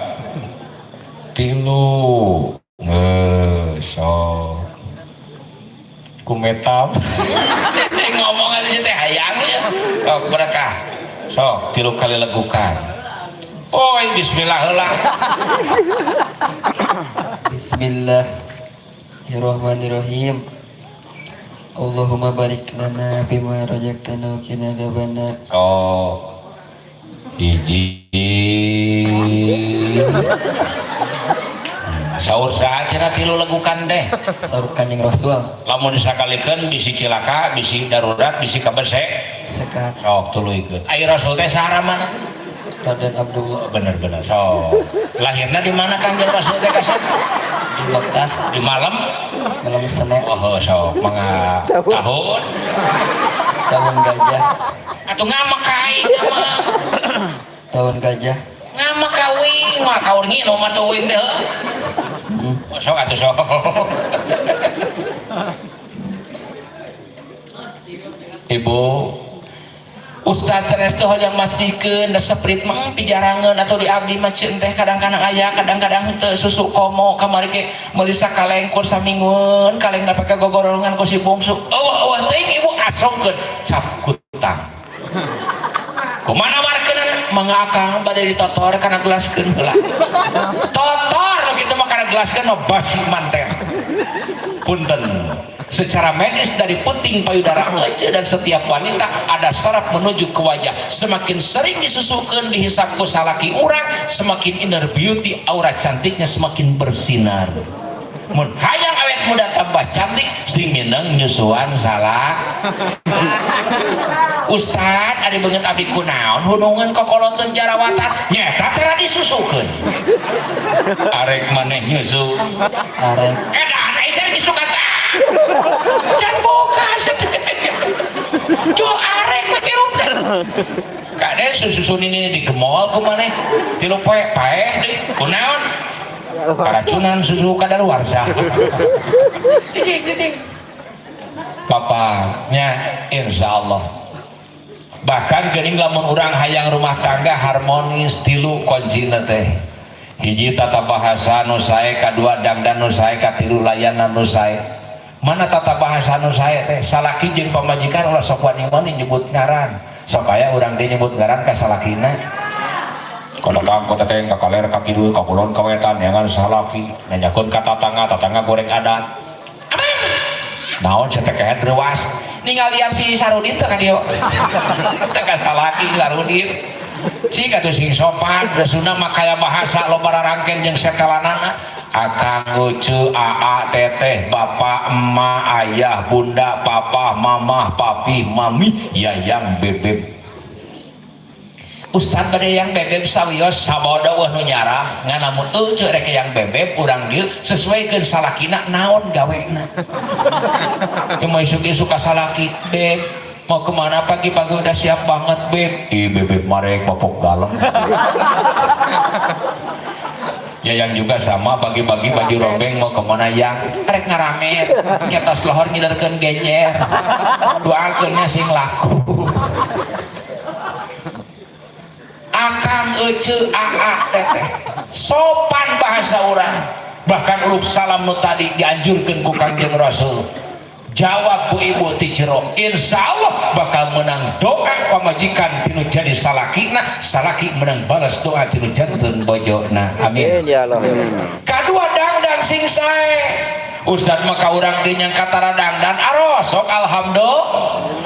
tilu. Nge sok kumetam ngomong aja teh hayang ya. Sok berkah, sok tilu kali legukan. Oh, bismillah heula. Bismillahirrahmanirrahim. Allahumma barik lana bima razaqtana wa qina adzabannar. Sok hiji. Saur saha cenah tilu legukan teh? Saur Kanjeng Rasul. Lamun sakalikeun bisi cilaka, bisi darurat, bisi kabesek. Sekat. Sok tuluykeun. Ai Rasul teh saha ramana? Raden Abdullah. Bener-bener. Sok, lahirna di mana Kanjeng Rasul teh, kasep? Di Mekah. Di malam? Malam Senin. Oh, sok mangga, tahun? Tahun gajah. Atuh ngamak ka aing, ngamak. Tahun gajah. Ngamak ka uing mah, kaur nginum atuh uing teh. Oh, sok atuh, sok. Ibu. Ustaz sanes teh hoyong masihkeun da Sprite mah pijarangeun atau di abdi mah ceun teh kadang-kadang aya, kadang-kadang teu. Susu komo kamari ge meuli sakaleng kur saminggueun, kaleng dapat kagogorongan ku si bungsu. Eueuh eueuh teuing ibu asongkeun cap kutang. Kumaha nawarkeun? Mangga akang, bade ditotor kana gelaskeun heula. Totor kitu mah kana gelaskeun mah basi manten. Punten, secara medis dari puting payudara ece dan setiap wanita ada saraf menuju ke wajah. Semakin sering disusukan, dihisap ku salaki urang, semakin inner beauty, aura cantiknya semakin bersinar. Mun hayang awet muda tambah cantik, sing mineng nyusuan salah. Ustad, ari beungeut abdi kunaon hunungan kokoloteun, jarawatan? Nyeta tera disusukeun. Arek maneh nyusu? Arek. Edan ai nyusu ka can boga. Jo arek mah hirup teh. Kade susu ini digemol ku maneh 3 poe paeh deui. Kunaon? Karacunan susu kadaluarsa. Dicing dicing. Papanya insya Allah. Bahkan geuning lamun urang hayang rumah tangga harmonis, tilu kuncina teh: hiji, tata bahasa nu sae; kadua, dangdan nu sae; katilu, layanan nu sae. Mana tata bahasa nu sae teh? Salaki jeung pamajikan ulah sok wani-wani nyebut ngaran. Sok aya urang dieu nyebut ngaran ka salakina, ka tatang, ka teteng, ka kaler, ka kidul, ka kulon, ka wetan, jangan salaki nanyakeun ka tatangga, tatangga goreng adat. Amang naon sia teh kehed reuas? Ningalian si Sarudin teh ka dieu. Teh ka salaki Sarudin. Cik atuh sing sopan. Da Sunda mah kaya bahasa, loba rarangken jeung setelanana: akang, ucu, aa, teteh, bapak, emak, ayah, bunda, papa, mamah, papi, mami, yayang, bebeb. Ustad, bade yang bebeb sawios. Sabodo wah nu nyarang. Ngan lamun euceu rek yang bebeb, urang dieu sesuaikeun salakina naon gawena. Ieu mah isuk-isuk ka salaki, "Beb, mau kemana pagi-pagi udah siap banget, beb?" "Ih, bebeb marek popok galeng." Ya, yang juga sama, pagi-pagi baju rombeng, "Mau kemana, yang?" "Rek ngaramet." Nyetos lohor ngilerkeun genyer. Doakeunnya sing laku. Akang, ece, aa, teteh, sopan bahasa urang. Bahkan uluk salam nu tadi dianjurkan ku Kangjeng Rasul, jawab ku ibu ti jero, insya Allah bakal menang doa pamajikan tinu jadi salakina, salaki menang balas doa tinu janten bojona. Amin. Amin ya Allah. Kadua, dangdan sing sae. Ustad, maka urang dieu nyangka tara dangdan, arosok alhamdulillah.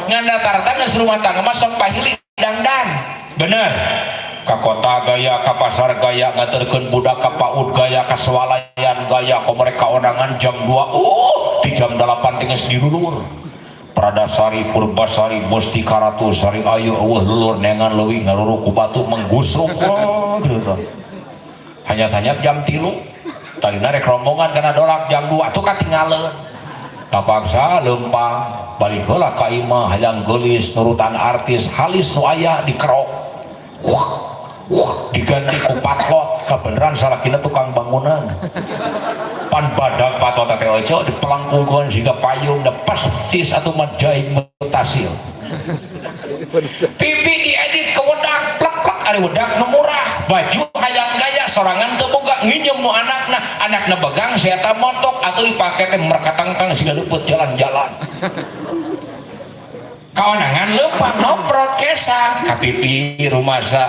Ngan rata-rata geus rumah tangga mah sok pahili dangdan. Bener, ka kota gaya, ka pasar gaya, nganterkeun budak ka PAUD gaya, ka swalayan gaya, ka mereka ondangan jam 2, di jam 8 geus dilulur. Pradasari, Purbasari, Mustika Ratu, Sari Ayu, eueuh lulur neangan leuwih ngaruru ku batu menggusruk. Wah, gitu. Hanyat-hanyat jam 3. Tadina rek rombongan kana dolak jam 2 tuh katingaleun. Kapaksa leumpang balik heula ka imah, hayang geulis nurutan artis, halis nu aya dikerok. Wah, wah, diganti ku patlot, kebenaran salakina tukang bangunan. Pan badag patlot teh ojo dipelangkungkeun siga payung, da persis atuh mah jaing mutasil. Pipi diedit ke wedak, plek-plek, ari wedak nu murah. Baju hayang gaya sorangan teu boga, nginjem nu anakna, anakna begang saya motok atau dipake teh merkatangtang siga leupeut jalan-jalan. Kaonangan leumpang noprot kesang ka pipi rumasa,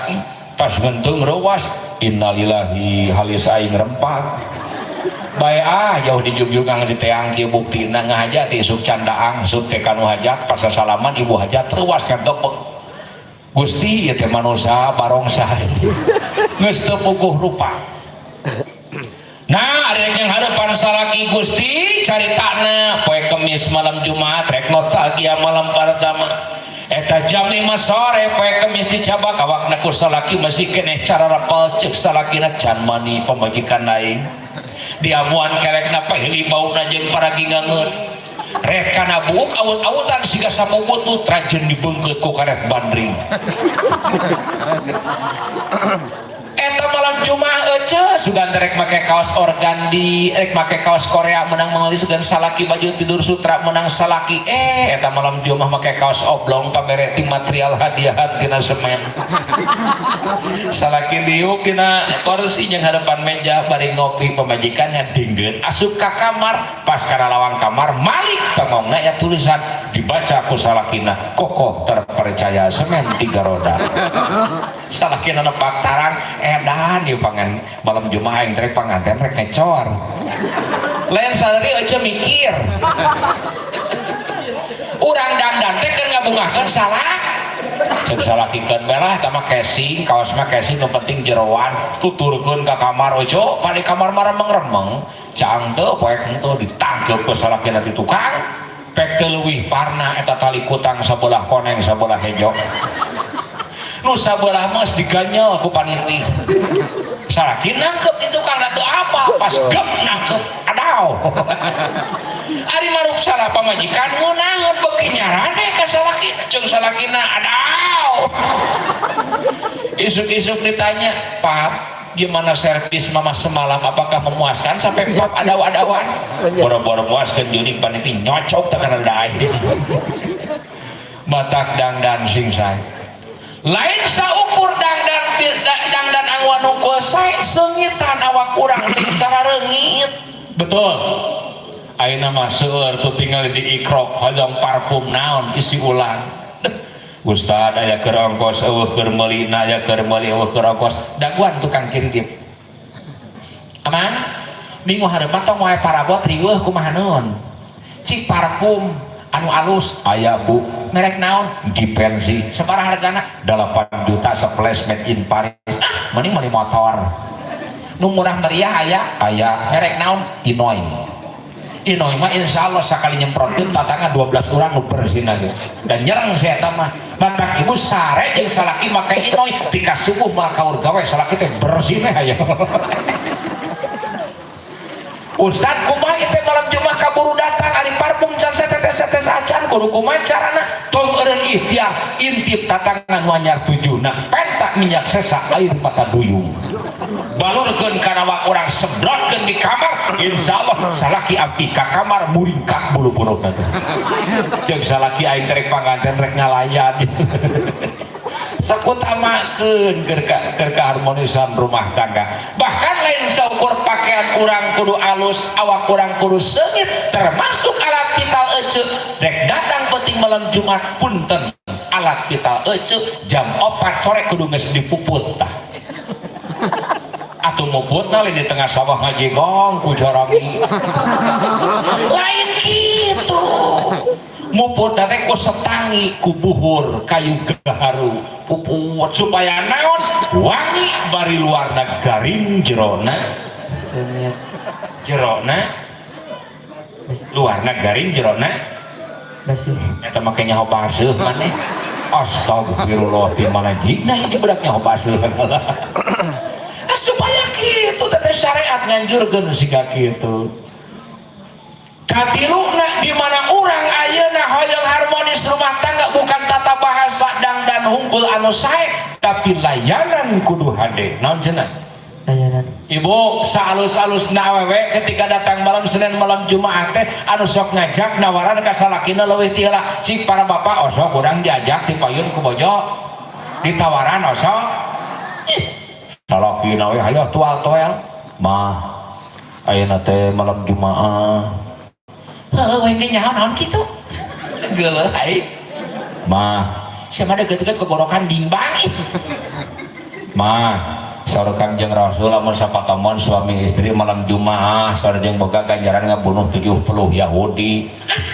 pas ngentung reuwas, innalillahi, halis aing rempag. Bae ah, jauh dijugjug di teang kieu buktina ngahajat isuk candaang sup teh kanu hajat, pas salaman ibu hajat reuwas ngagepek. Gusti, ieu teh manusia barongsai geus teu puguh rupa. Nah, ada yang harapan salaki. Gusti, caritana poe Kemis malam Jumat rek nostalgia malam pertama. Eta jam 5 sore poe Kemis dicabak awakna ku salaki, masih keneh cara rapal. Cek salakina, "Can mani pamajikan aing." Diamuan kelekna, pahili bauna jeung paragi ngangeun. Rek kana buuk awut-awutan siga sapu butut, rajen dibeungkeut ku karet bandring. Eta malam. malam Jumat ece sugan rek make kaos organdi, rek make kaos Korea menang meuli, sugan salaki baju tidur sutra menang salaki. Eta malam Jumat make kaos oblong pamere ti material hadiahan tina semen. Salaki diuk dina kursi jeung hadapan meja bari ngopi, pamajikan ngadinggeut asup ka kamar. Pas kana lawang kamar malik tongongna ya tulisan, dibaca ku salakina, "Kokoh terpercaya semen tiga roda." Salakina nepak tarang, "Edan ieu pangan malam Jumat aing rek panganten rek ngecor." Lain sadari aja mikir urang dandan teh keur ngabungahkeun salah. Cek salakikeun belah eta mah casing, kaos mah casing, nu penting jeroan. Tuturkeun ka kamar ojo pada kamar mah remeng-remeng, caang teu poek henteu. Ditangkep ku salakina ti tukang pek teu leuwih parna eta tali kutang, sabelah koneng sabelah hejo, nu sabelah mah diganyel ku paniti. Salaki nangkep di tukang teu apa, pas gep nangkep, adaw. Ari maruk salah pamajikan ngeunaheun beuki nyarane ka salakina. Ceuk salakina, "Adaw." Isuk-isuk ditanya, "Pap, gimana servis Mama semalam, apakah memuaskan sampai Pap adaw-adawan?" Boro-boro muaskeun, jurig paniti nyocok teh kana aing. Matak dangdan sing sae. Lain saukur dangdan dangdan angwan unggul sae, seungitan awak urang sing sarareungit. Betul. Ayeuna mah seueur tuh tinggal di ikrok hoyong parfum naon isi ulang. "Ustad, aya keur ongkos euweuh keur meuli." Na aya keur meuli euweuh keur ongkos. Daguan tukang kredit. Aman? Minggu hareupan tong wae parabot riweuh, kumaha naon? Cik parfum anu alus. "Aya, Bu." "Merek naon?" "Givenchy." "Sabaraha hargana?" "8 juta sebles, made in Paris." "Ah, mending meuli motor." "Nu murah meriah aya?" "Aya." "Merek naon?" "Inoy." Inoy mah insya Allah sakali nyemprotkeun tatangga 12 orang nu bersihna ge. Dan nyerang saya eta mah. Matak ibu sare jeung salaki make Inoy tika subuh mah kaur gawe, salaki teh bersih meh aya. "Ustad, kumaha ieu teh malam Jumat kaburu datang, ari parfum can setetes-tetes acan, kudu kumaha carana?" Tong eureun ikhtiar, intip tatangan nu anyar tujuhna, penta minyak sesa air mata duyung. Balurkeun kana awak urang, sebrotkeun di kamar, insyaallah salaki api ka kamar muringkak bulu purukna teh. Jeung salaki, "Aing teh rek panganten rek ngalayan." Sakutamakeun keur keharmonisan rumah tangga. Bahkan lain saukur pakaian urang kudu alus, awak urang kudu seungit, termasuk alat vital ece. Rek datang penting malam Jumat, punten, alat vital ece jam 4 sore kudu geus dipuput tah. Atuh muput lain di tengah sawah ngajegong ku jarami. Lain kitu. Muput teh ku setangi, ku buhur kayu gaharu puput, supaya naon? Wangi bari luarna garing, jerona Seungit. Jerona luarna garing, jerona Basuh. Eta make nyaho baseuh maneh. Astagfirullah, di mana jigna ini budak nyaho baseuh? Ah, supaya kitu teh syariat nganjurkeun siga kitu. Katiluna, di mana urang ayeuna hoyong harmonis rumah tangga, bukan tata bahasa dangdan hungkul anu sae, tapi layanan kudu hade. Naon cenah? Layanan. Ibu, saalus-alus na awewe ketika datang malam Senin, malam Jumat teh anu sok ngajak nawaran ka salakina leuwih ti heula. Cik para bapak, osok urang diajak ti payun ku bojo ditawaran, osok. Ih, salakina we hayo tual toel. "Mah, ayeuna teh malam Jumaah." Heuh we ge nyaho naon kitu. Geuleuh aing. "Mah, sia mah deukeut-deukeut kegorokan bimbang ih. Mah, saur Kangjeng Rasul lamun sapatomon suami istri malam Jumaah sareng boga ganjaran ngabunuh 70 Yahudi."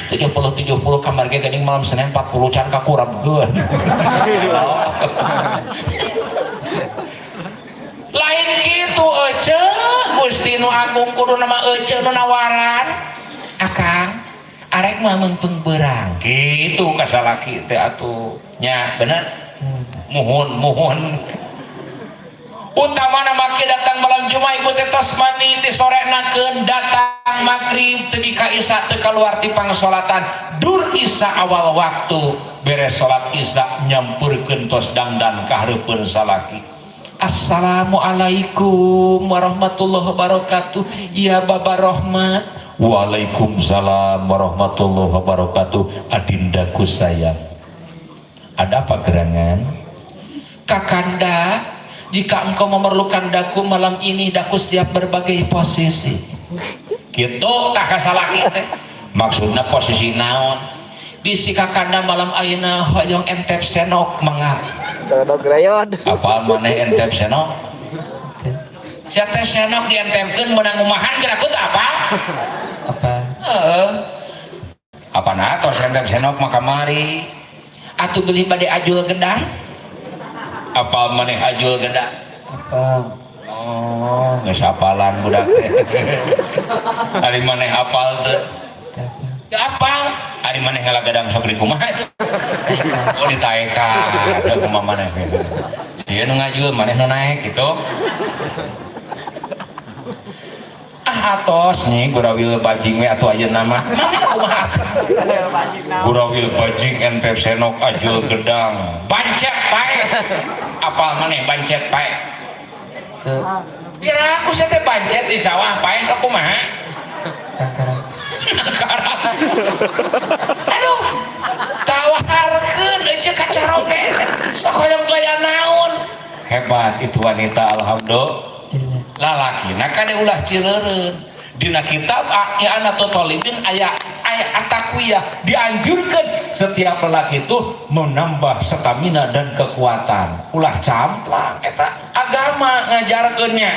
70 70 kamar ge geuning malam Senin 40 can kakurapkeun. Lain gitu ece, Gusti nu agung kudu nama ece nu nawaran. "Akang, arek mah meungpeung beurang." Gitu ka salaki teh atuh. Nya bener? Muhun muhun. Utamana make datang malam Jumat ibu teh tos mandi ti sore nakeun, datang maghrib teu ka isya teu kaluar ti pangsolatan, dur isya awal waktu beres salat isya nyampeurkeun tos dangdan ka hareupeun salaki. Assalamualaikum warahmatullahi wabarakatuh. Ya Baba Rohmat. Waalaikumsalam warahmatullahi wabarakatuh. Adindaku sayang. Ada apa gerangan? Kakanda, jika engkau memerlukan daku malam ini, daku siap berbagai posisi. Gitu tah kasalaki teh. Maksudna posisi naon? Bisi kakanda malam ayeuna hoyong entep senok, mangga. Dog rayon. Apa maneh entep senok? Sia teh senok dientepkeun meunang ngumahan geura teu apa? Apa? Heeh. Apa na tos entep senok mah kamari. Atuh bilih bade ajul gedang. Apa maneh ajul gedang? Apa? Oh, geus hafalan budak teh. Ari maneh hafal teu? Apa? Teu apal. Ari maneh ngala gadang sok di kumaha itu? Oh, ditaekan. Da kumaha maneh. Dia nu ngajul, maneh nu naek gitu. Ah atos nih gurawil bajing we atuh ayeuna mah. Mangga kumaha? Gurawil bajing entep senok ajul gedang. Bancet pae. Apal maneh bancet pae? Teu. Kira aku sia teh bancet di sawah pae sok kumaha? Kakara. Nakarak. Aduh, tawaharkeun euceu ka caroge. Sok hoyong gaya naon? Hebat itu wanita, alhamdulillah. Iya. Lalaki nah kade ulah cileureun. Dina kitab I'anatul Thalibin aya aya atakwiyah, dianjurkan setiap lelaki itu menambah stamina dan kekuatan. Ulah camplang eta agama ngajarkeunnya.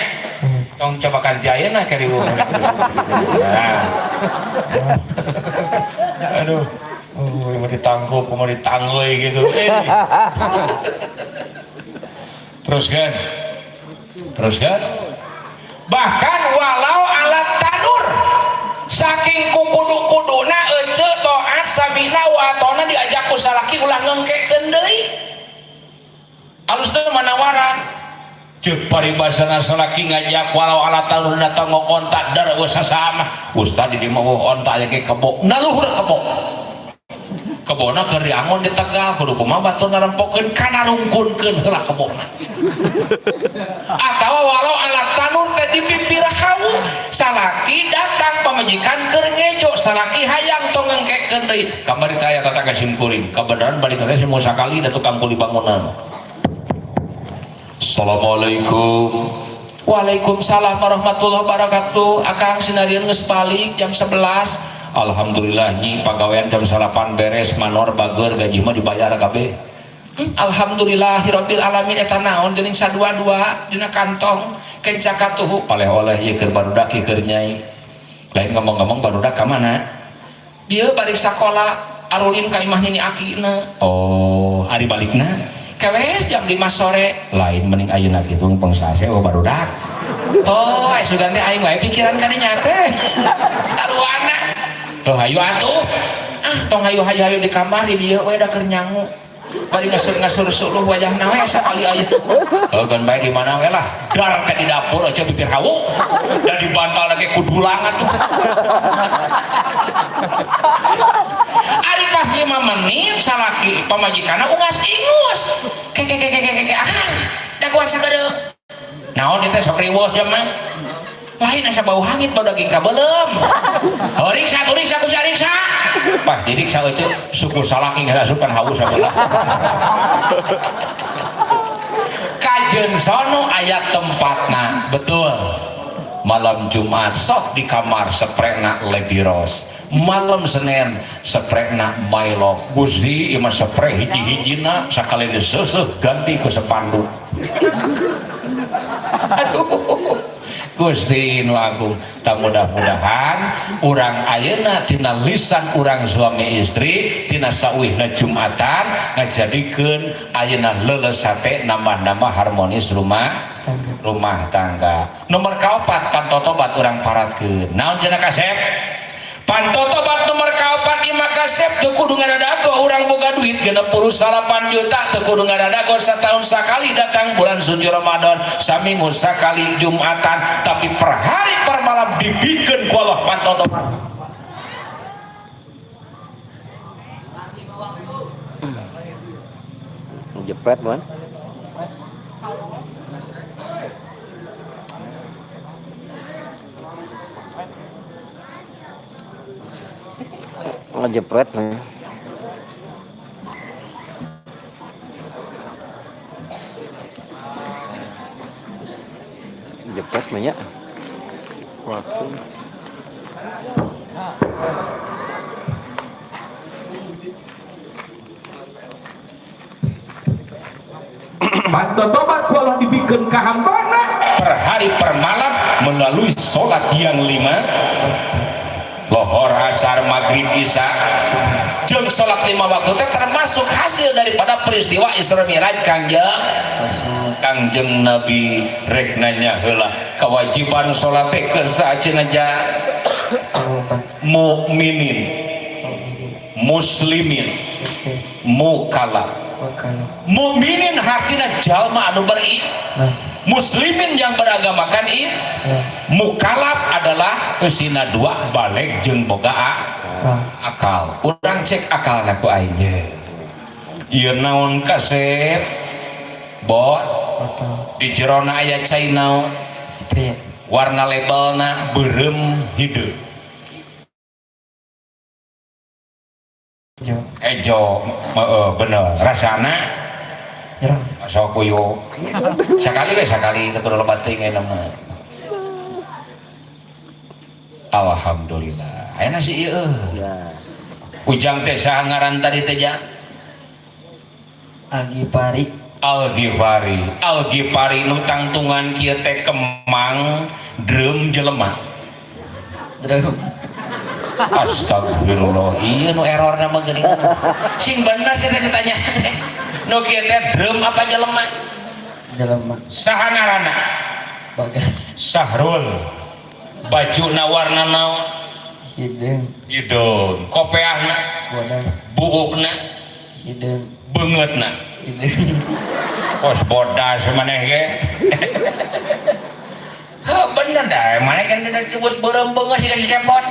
Tong coba kanti ayeuna kariweuh. Nah. Aduh. Oh, mau ditangkup, mau ditanggui gitu. Eh. Terus kan? Terus kan? Bahkan walau alat tanur, saking kukudu-kuduna ece toat sabina wa atona diajak ku salaki ulah ngengkekeun deui. Alusna manawaran. Ceuk paribasana salaki ngajak walau alat tanur datang onta dar geus sasama. Ustad di dieu mah onta aya ge kebo. Na luhur kebo. Kebona keur diangon di Tegal kudu kumaha batur narempokeun kana lungkunkeun heula kebona. Atawa walau alat tanur teh di pipir hawu, salaki datang pamajikan keur ngejo, salaki hayang tong ngengkekeun deui. Kamari teh aya tatangga sim kuring, kabeneran balik teh sim sakali da tukang kuli bangunan. Assalamualaikum. Waalaikumsalam warahmatullahi wabarakatuh. Akang sinarieun geus balik jam 11. Alhamdulillah nyi pagawean jam 8 beres, manor bager, gaji mah dibayar kabeh. Alhamdulillahirabbil alamin. Eta naon geuning sadua-dua dina kantong kenca katuhu oleh-oleh ieu keur barudak ieu keur nyai. Lain ngomong-ngomong barudak ka mana? Dieu balik sakola arulin ka imah nini akina. Oh, ari balikna? Kewe jam 5 sore. Lain mending ayeuna kitu pengsase oh barudak. Oh, aya sugan teh aing wae pikiran ka dinya teh. Saruana. Oh, hayu atuh. Ah, tong hayu-hayu di kamar di dieu we da keur nyangu. Bari ngasur-ngasur suluh wajahna we sakali aya. Oh, kan bae di mana we lah. Dar teh di dapur aja pipir hawu. Da di bantal lagi kudulang atuh. Ari pas 5 menit salaki pamajikanna ungas ingus. Ke ke ke ke ke ke ah. Dagoan sakedeuk. Naon ieu teh sok riweuh nya mah. Lain asa bau hangit bau daging kabeuleum. Oh, riksa tuh riksa ku riksa. Pas diriksa euceu suku salaki geus asupan haus sabelah. Kajeun sono aya tempatna, betul. Malam Jumat sok di kamar sprekna Lebiros. Malam Senin sprekna Milo. Gusti ieu mah spre hiji-hijina sakali diseuseut ganti ku sepanduk. Aduh. Gusti nu agung, tak mudah-mudahan urang ayeuna tina lisan urang suami istri tina sauwihna Jumatan ngajadikeun ayeuna leuleus hate nambah-nambah harmonis rumah tangga. Nomor kaopat pantotobat urang paratkeun. Naon cenah kasep? Pantotobat nomor kaopat imah kasep teu kudu ngadadago urang boga duit 68 juta teu kudu ngadadago satahun sakali datang bulan suci Ramadan saminggu sakali Jumatan, tapi per hari per malam dibikeun ku Allah pantotobat. Jepret, man. Ngejepret nih. Jepret mah ya. Waktu. Pantotobat ku Allah dibikeun ka hambana per hari per malam melalui sholat yang 5 lohor, asar, maghrib, isya jeung sholat 5 waktu teh termasuk hasil daripada peristiwa Isra Mi'raj Kangjeng Kangjeng Nabi. Rek nanya heula, kewajiban sholat teh keur saha cenah ja? Umat. Mukminin, Mukminin. Muslimin, Muslim. Mukallaf. Mukallaf. Mukminin hartina jalma anu beriman, Nah. muslimin yang beragamakan is, Ya. mukalaf adalah eusina 2 balik jeung boga Ka. akal. Urang cek akalna ku aing ye. Ieu naon kasep bot? Botol. Di jerona aya cai naon? Sprite. Warna labelna beureum hideung. Hijau. Ejo, heeh, bener. Rasana? Jerong. Sok kuyu. Sakali we, sakali teu kudu loba teuing ayeuna mah. Alhamdulillah. Ayeuna si ieu. Ya. Ujang teh saha ngaran tadi teh ja? Algipari. Algifari. Algifari nu tangtungan kieu teh kemang drum jelema. Drum. Astagfirullah. Iya nu errorna mah geuning. Sing bener sih teh ditanya teh. Nu kieu teh drum apa jelema? Jelema. Saha ngaranna? Bagas. Sahrul. Bajuna warna naon? Hideung. Hideung. Kopeahna? Bodas. Buukna? Hideung. Beungeutna? Hideung. Kos bodas maneh ge. Heuh, bener dah, maneh kan tidak disebut beureum beungeut siga si cepot.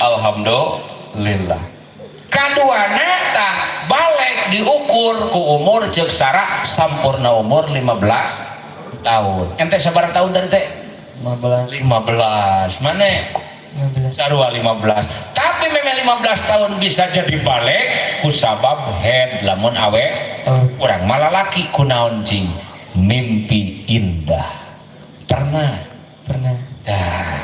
Alhamdulillah. Kaduana tah balik diukur ku umur jeung sara sampurna umur 15 tahun. Ente sabaraha tahun tadi teh? 15. 15. Maneh? 15. Sarua 15. Tapi memang 15 tahun bisa jadi balik ku sabab head lamun awe Oh. urang malah laki kunaon cing mimpi indah. Pernah? Pernah. Dah.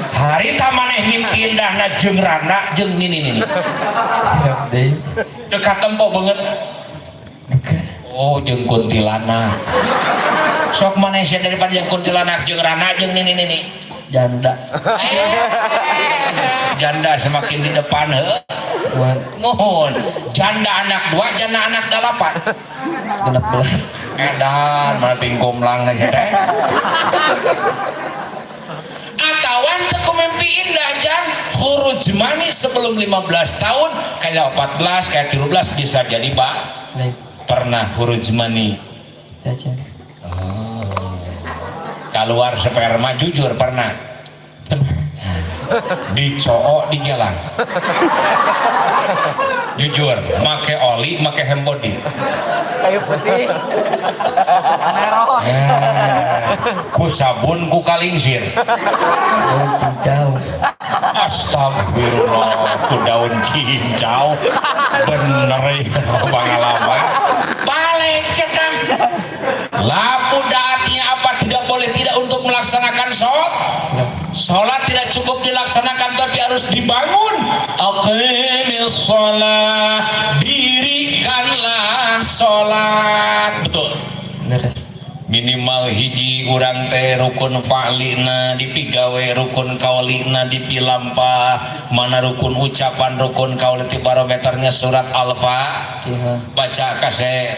Harita maneh mimpi indahna jeung rana jeung nini nini. Hirap deui. Teu katempo beungeut. Dekat. Oh, jeung kuntilanak. Sok maneh sia daripada jeung kuntilanak jeung rana jeung nini nini. Janda. Janda semakin di depan heuh. Wan. Nuhun. Janda anak 2, janda anak 8. 16. Edan mana tingkomlang aja teh. Atawan teu ku mimpi indah jan khuruj mani sebelum 15 tahun kayak 14 kayak 13 bisa jadi ba. Baik. Pernah khuruj mani. Caca. Oh. Keluar sperma jujur pernah. Pernah. Dicook digelang. Jujur, make oli, make hembody. Kayu putih. Ku sabun, ku kalingsir. Daun cincau. Astagfirullah, ku daun cincau. Bener ya pengalaman. Balik sedang. Lapu artinya apa? Tidak boleh tidak untuk melaksanakan sholat. Lah. Sholat tidak cukup dilaksanakan tapi harus dibangun. Aqimis sholat, dirikanlah sholat. Betul. Leres. Minimal hiji urang teh rukun fa'lina dipigawe, rukun kaulina dipilampah, mana rukun ucapan, rukun kauli ti barometernya surat Al-Fatihah. Baca kaseh.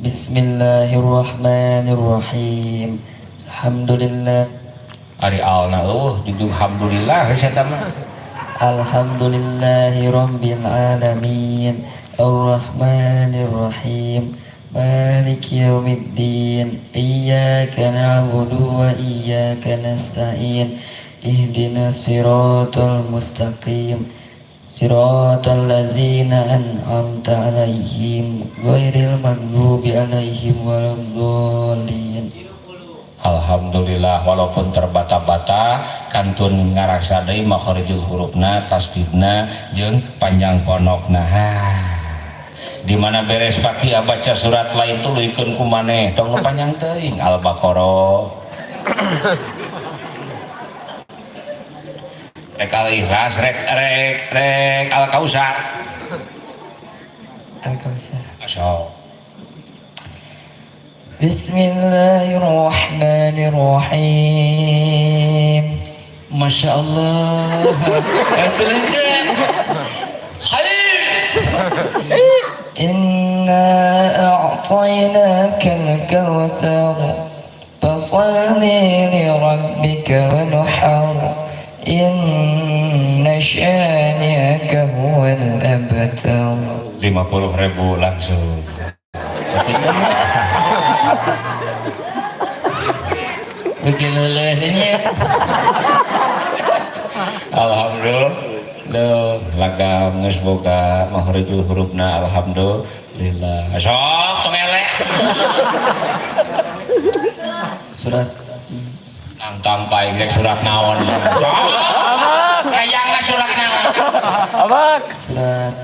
Bismillahirrahmanirrahim. Alhamdulillah. Ari alna eueuh jujur alhamdulillah geus eta mah. Alhamdulillahi rabbil alamin. Arrahmanirrahim. Maliki yaumiddin. Iyyaka na'budu wa iyyaka nasta'in. Ihdinas siratal mustaqim. Siratal ladzina an'amta 'alaihim ghairil maghdubi 'alaihim waladdallin. Alhamdulillah walaupun terbata-bata kantun ngaraksa deui makharijul hurufna, tasdidna jeung panjang pondokna. Di mana beres Fatihah baca surat lain tuluykeun ku maneh, tong nu panjang teuing Al-Baqarah. Rek Al-Ikhlas, rek rek rek Al-Kausar. Al-Kausar. Sok. Bismillahirrahmanirrahim. Masya Allah. Tuluykeun. Khair. Inna a'tainaka al-kawthar fasalli li rabbika wanhar inna syani'aka huwal abtar. 50.000 langsung. Bikin lulus. Alhamdulillah lagam geus boga makharijul hurufna alhamdulillah. Sok tong eleh. Surat nangtang ka aing rek surat naon. Sok. Hayangna surat naon. Abak. Surat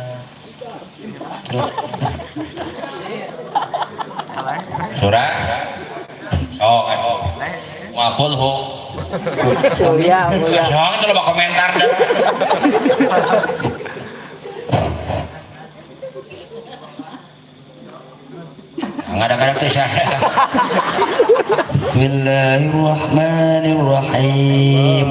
surat. Oh, makul hu. Kuliah, kuliah. Sok itu loba komentar dah. Ngadang-ngadang teh saya. Bismillahirrahmanirrahim.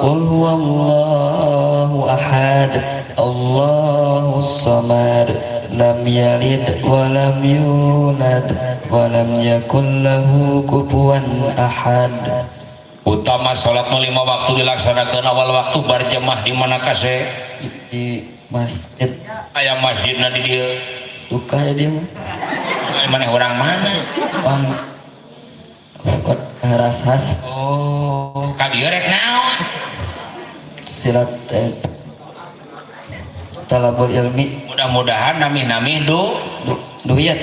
Qul huwallahu ahad, Allahus samad, lam yalid wa lam yulad wa lam yakul lahu kufuwan ahad. Utama salat nu 5 waktu dilaksanakeun awal waktu bar jemaah di mana kase? Di masjid. Aya masjidna di dieu. Duka di dieu mah. Aya maneh urang mana? Urang Rashas. Oh, ka dieu rek naon? Silat talabul ilmi. Mudah-mudahan namih-namih du duit.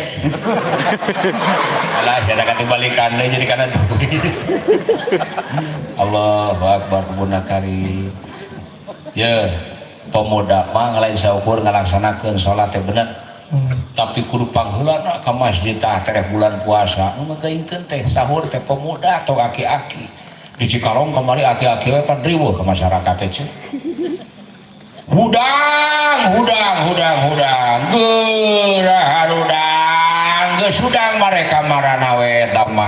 Alah, saya katibalikan deui jadi kana duit. Allahu akbar kebuna karim. Ye, pemuda mah ngalain saukur ngalaksanakeun salat teh bener. Tapi kudu pangheulana ka masjid tah tereh bulan puasa. Nu ngagaingkeun teh sahur teh pemuda atau aki-aki. Di Cikalong kamari aki-aki we pan riweuh ka masyarakat teh ceu. Hudang, hudang, hudang, hudang, geura harudang, geus hudang mereka marana we eta mah.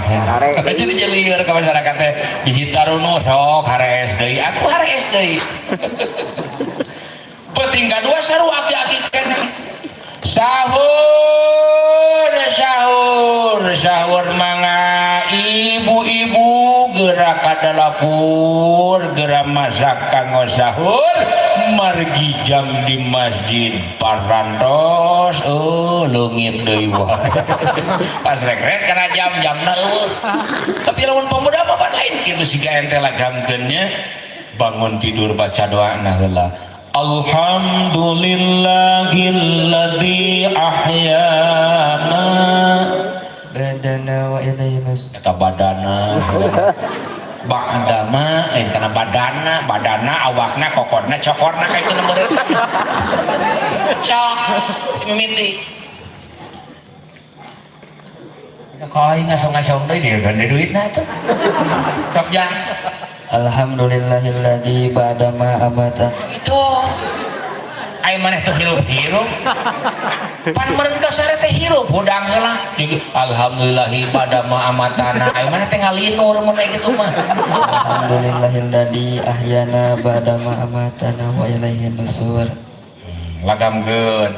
Jadi jelieur ka masyarakat teh bisi tarunu sok harees deui, atuh harees deui. Penting kadua sarua aki-aki keneh. Sahur, sahur, sahur mangga ibu-ibu geura ka dapur, geura masak kanggo sahur, margi jam di masjid parantos, oh leungit deui wae. Pas rek-rek kana jam-jamna eueuh. Tapi lamun pemuda mah pan lain kitu siga ente lagamkeun nya. Bangun tidur baca doa nah heula. Alhamdulillahilladzi ahyana badana wa ilaihi nusur. Eta badana ba'dama lain kana badana, badana awakna kokorna cokorna ka itu nomor eta. Sok mimiti. Ka aing ngasong-ngasong deui dieun duitna atuh. Sok jang. Alhamdulillahilladzi ba'dama amata. Itu ai maneh teh hirup-hirup. Pan meureun tos sare teh hirup hudang heula. Alhamdulillahi ba'dama amatana. Ai maneh teh ngalinur mun aya kitu mah. Alhamdulillahilladzi ahyana ba'dama amatana wa ilaihi nusur. Lagamkeun.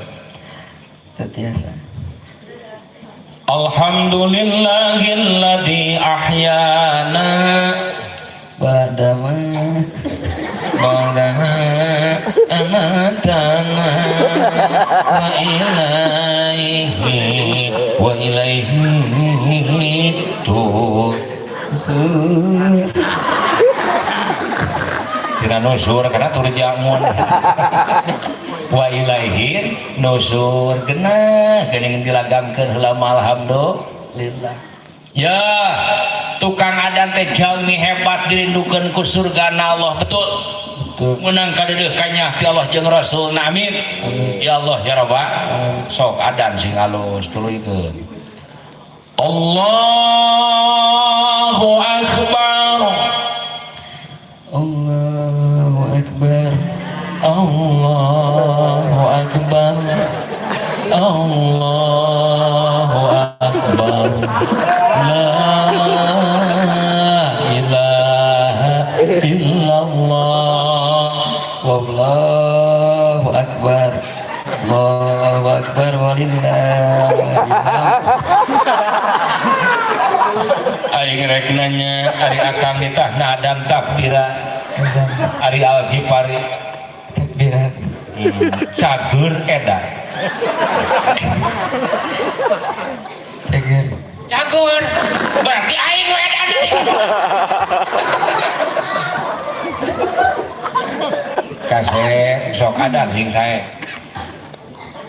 Teu tiasa. Alhamdulillahilladzi ahyana ba'dama ba'dama amatana wa ilaihi wa ilaihi tuh. Tina nusur karena turjamun wa ilaihi nusur genah geuning dilagamkeun heula mah alhamdulillah. Ya, tukang adan teh jalmi hebat, dirindukeun ku surga Allah, betul? Betul. Menang kadeudeuh kanyah ti Allah jeung Rasul. Amin. Amin. Ya Allah ya Rabbal. Sok adan sing halus, tuluykeun. Allahu akbar. Allahu akbar. Allahu akbar. Allahu akbar. La ilaha illallah. Wallahu akbar. Allahu akbar walillahil hamd. Aing rek nanya, ari akang nitahna adan takbiran? Adan. Ari Al-Ghifari? Takbiran. Cager edan? Cager. Cager. Berarti aing we edan deui. Kasep, sok adan sing sae.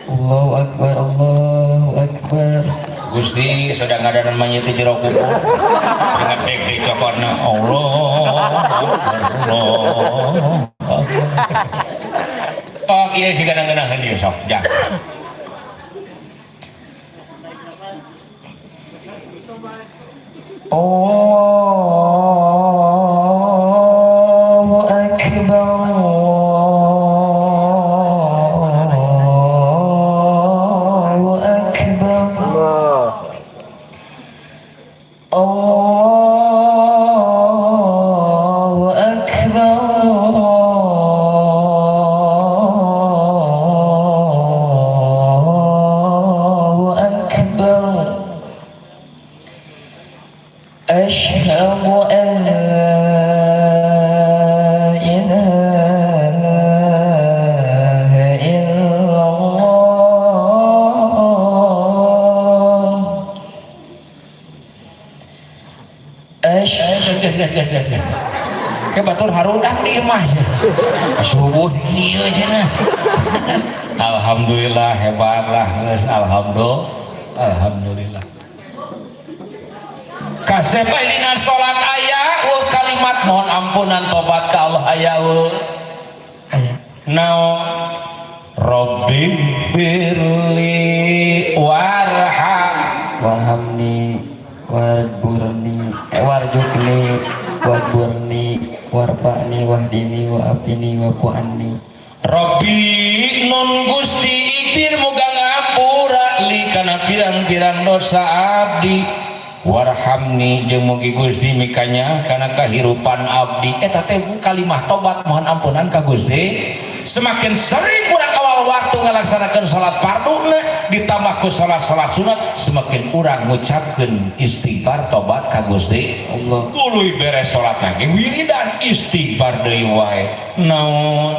Allahu akbar, Allahu akbar. Gusti sedang ada namanya itu jero kubur dengan dek dek cokorna Allah Allah. Oh iya sih, kadang-kadang ieu sok jang. Allahu akbar. Allahu akbar. Allahu akbar. Allahu akbar. Asyhadu an la ilaha illallah. Asyhadu Ke batur harudang di imah subuh ieu cenah. Alhamdulillah, hebat lah geus, alhamdulillah, alhamdulillah. Kasep dina salat aya eueuh kalimat mohon ampunan tobat ka Allah, aya eueuh? Aya. Naon? Rabbi firli warham. Warhamni warburni warjukni warburni warfa'ni wahdini wa'afini wa'fu'anni. Rabbi nun Gusti, ighfir muga ngampura, li kana pirang-pirang dosa abdi, warhamni jeung mugi Gusti mikanya kana kahirupan abdi. Eta teh kalimah tobat mohon ampunan ka Gusti. Semakin sering urang awal waktu ngalaksanakeun salat farduna ditambah ku salat-salat sunat, semakin urang ngucapkeun istighfar tobat ka Gusti Allah. Tuluy beres salat lagi wiridan istighfar deui wae. Naon?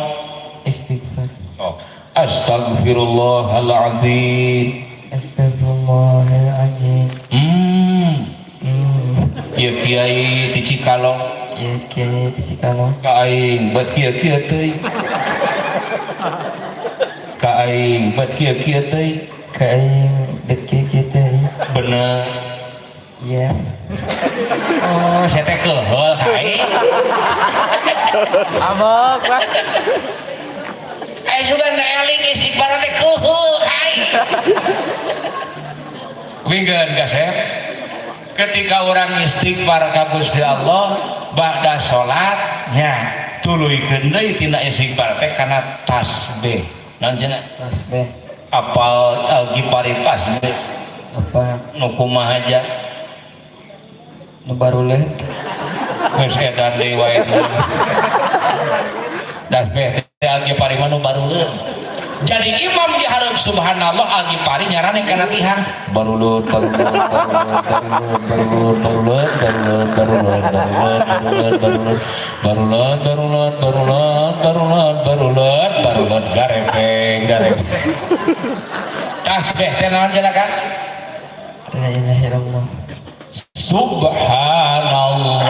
Istighfar. Oh. Astagfirullahaladzim. Astagfirullahaladzim. Ya kiai ti Cikalong. Ya kiai ti Cikalong. Ka aing bet kieu-kieu teuing. Ka aing bet kieu-kieu teuing. Ka aing bet kieu-kieu teuing. Bener? Yes. Oh, saya teh keheul ka aing. Amok lah. Aing sugan eling istighfar teh keheul ka aing. Wingkeun kasep. Ketika orang istighfar ka Gusti Allah ba'da salat nya, tuluykeun deui tina istighfar teh kana tasbih. Naon cenah? Tasbih. Apal Al-Ghifari tasbih? Apa? Nu kumaha aja? Nu baruleut. Geus edan deui wae. Tasbih teh Al-Ghifari mah nu baruleut. Jadi imam diharap subhanallah Al-Ghifari nyarane kana tihang. Baruleut baruleut baruleut baruleut baruleut baruleut baruleut baruleut baruleut baruleut baruleut baruleut baruleut baruleut garepeng garepeng. Tasbih teh naon cenah kan? La ilaha illallah. Subhanallah.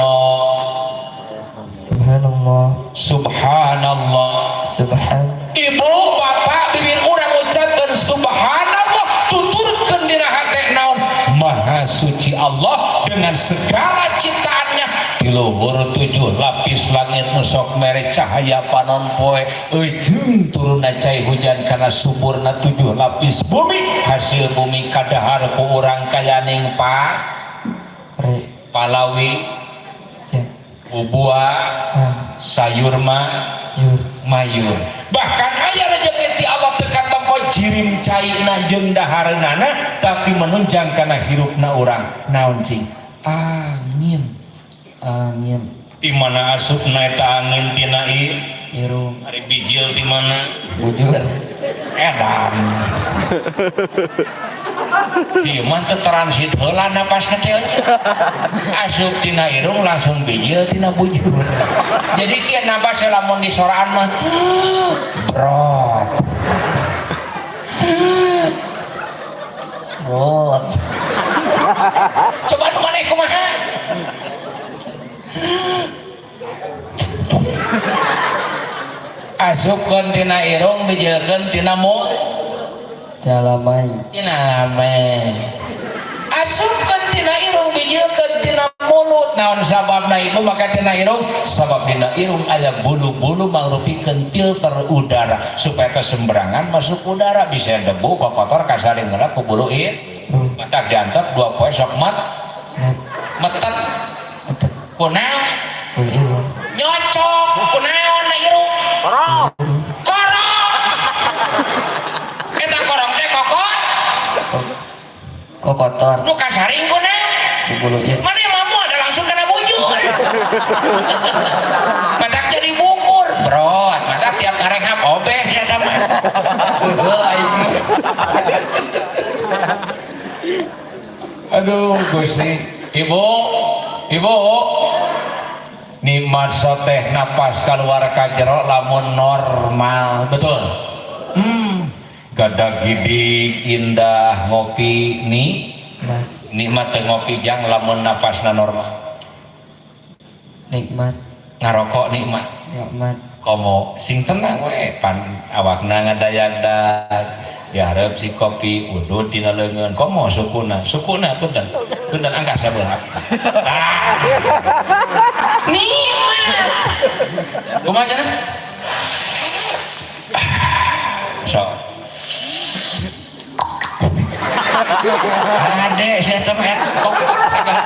Subhanallah. Subhanallah. Subhan. Ibu bapak bibir urang ucapkeun subhanallah, tuturkeun dina hate naon? Maha suci Allah. dengan segala ciptaannya di luhur tujuh lapis langit nu sok mere cahaya panon poe ujung turunna cai hujan karena suburna tujuh lapis bumi, hasil bumi kadahar ku urang kayaning pa Re. palawi, C. bubuah, A. sayur ma Yur. mayur. Bahkan aya rezeki ti Allah teu katempo jirim caina jeung dahareunana, tapi menunjang kana hirupna urang. Naon cing? Angin. Angin. Di mana asupna eta angin? Tina i Irung. Ari bijil di mana? Bujur. Edan si mah teu transit heula napasna teh, asup tina irung langsung bijil tina bujur. Jadi kieu napas lamun di soraan mah brot. Brot. Coba nu maneh kumaha? Asupkeun tina irung, bijilkeun tina mulut. Tina lamai. Tina lamai. Asupkeun tina irung, bijilkeun tina mulut. Naon sababna ibu maka tina irung? Sabab dina irung aya bulu-bulu mangrupikeun filter udara supaya teu sembarangan masuk udara, bisa debu kotor kasaring heula ku bulu ieu. Matak diantep 2 poe sok mat Met. metet. Metet. Kunaon? Bulu irung. Nyocok kunaon na irung? Korong. Korong. Eta korong teh kokot. Kok kotor. Nu kasaring kunaon? Ku bulu irung. Mana yang mampu ada langsung kena bujur. Matak jadi bukur brot, matak tiap ngarenghap obeh ya mah. Heueuh aing. Aduh Gusti. Ibu, ibu, nikmat soteh napas keluar ka jero lamun normal, betul. Gadag gidig indah ngopi nih. Mat. Nikmat teu ngopi jang lamun napasna normal? Nikmat. Ngarokok nikmat? Nikmat. Komo sing tenang we pan awakna ngadayak-dag dihareup si kopi udud dina leungeun, komo sukuna sukuna. Punten, punten, angkat sabelah. Ah, nikmat kumaha cenah? Sok ade saya teh mah kok sagala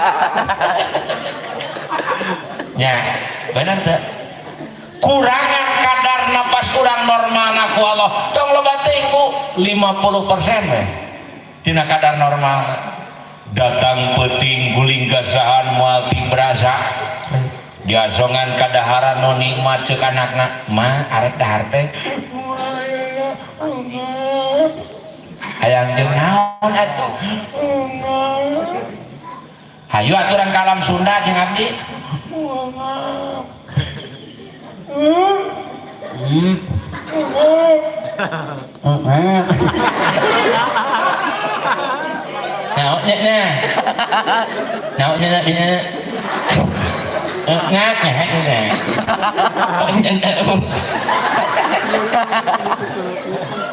nya. Bener teu? Kurangan kadar napas urang normal ku Allah tong loba teuing bu, 50% we tina kadar normal. Datang peuting guling gasahan moal berasa, diasongan kadaharan nu nikmat, ceuk anakna, "Ma, arek dahar teh hayang jeung naon atuh?" "Hayu aturan kalam Sunda jeung abdi." Naon nya nya? Naon nya nya? Ngak nya nya.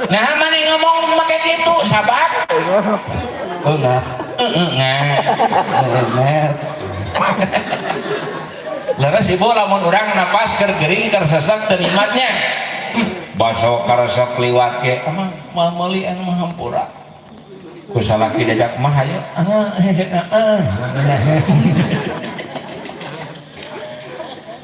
Nah, mana ngomong make gitu sabab? Enggak. Heeh, ngak. Ngap. Leres ibu lamun urang napas keur gering, keur sesek teu nikmatnya. Baso karesep liwat ge mah moal meuli anu mah, hampura. Ku salaki diajak mah, "Hayu." Ah, ah.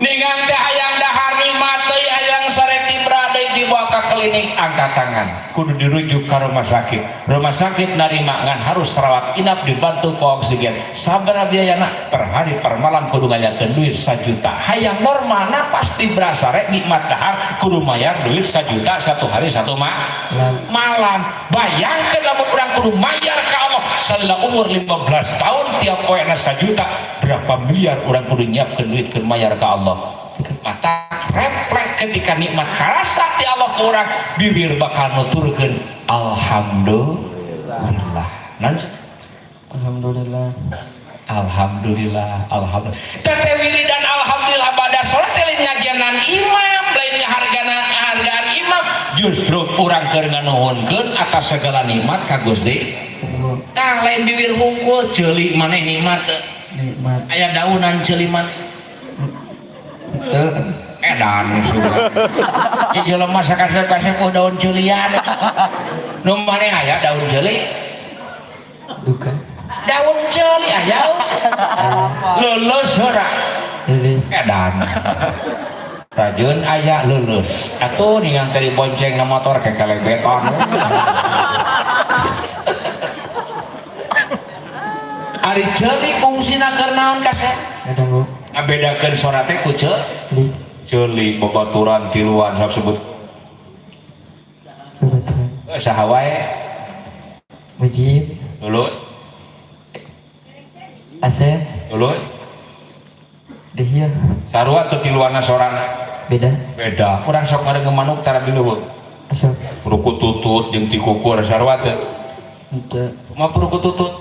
Ningang teh hayang dahar nikmat deui, hayang sare tibra deui, dibawa ka klinik, angkat tangan. Kudu dirujuk ka rumah sakit. Rumah sakit narima ngan harus rawat inap dibantu ku oksigen. Sabaraha biayana? Per hari per malam kudu ngayakeun duit 1 juta. Hayang normal napas tibra sare nikmat dahar kudu mayar duit 1 juta satu hari satu malam. Bayangkeun lamun urang kudu mayar ka Allah salila umur 15 tahun tiap poena 1 juta, berapa miliar urang kudu nyiapkeun duit keur mayar ka Allah. Mata refleks ketika nikmat karasa ti Allah ke urang, bibir bakal nuturkeun alhamdulillah. Nanti Alhamdulillah. Alhamdulillah, alhamdulillah. Teteh wiridan alhamdulillah pada sholat lain ngajianan imam, lain hargana hargaan imam, justru urang keur nganuhunkeun atas segala nikmat ka Gusti. Allah. Nah, lain bibir hungkul, ceuli maneh nikmat teu? Nikmat. Aya daunan ceuli man? Teu. Edan sugan. Ieu jelema sakasep-kasep oh daun ceulian. Nu maneh aya daun ceuli? Duka. Daun ceuli aya. Leuleus heura. Leuleus. Edan. Rajun aya leuleus. Atuh ningang tadi bonceng na motor kekelebeton. Ari ceuli fungsina keur naon kasep? Ada bu. Ngabedakeun sora teh ku Li. ceuli babaturan tiluan sok sebut. Babaturan. Saha wae? Mujib. Tuluy. Asep. Tuluy. Dihil. Sarua teu tiluanna sorana? Beda. Beda. Urang sok ngareungeum manuk tara di leuweung. Sok. Puruku tutut jeung tikukur sarua teu? Henteu. Kumaha puruku tutut?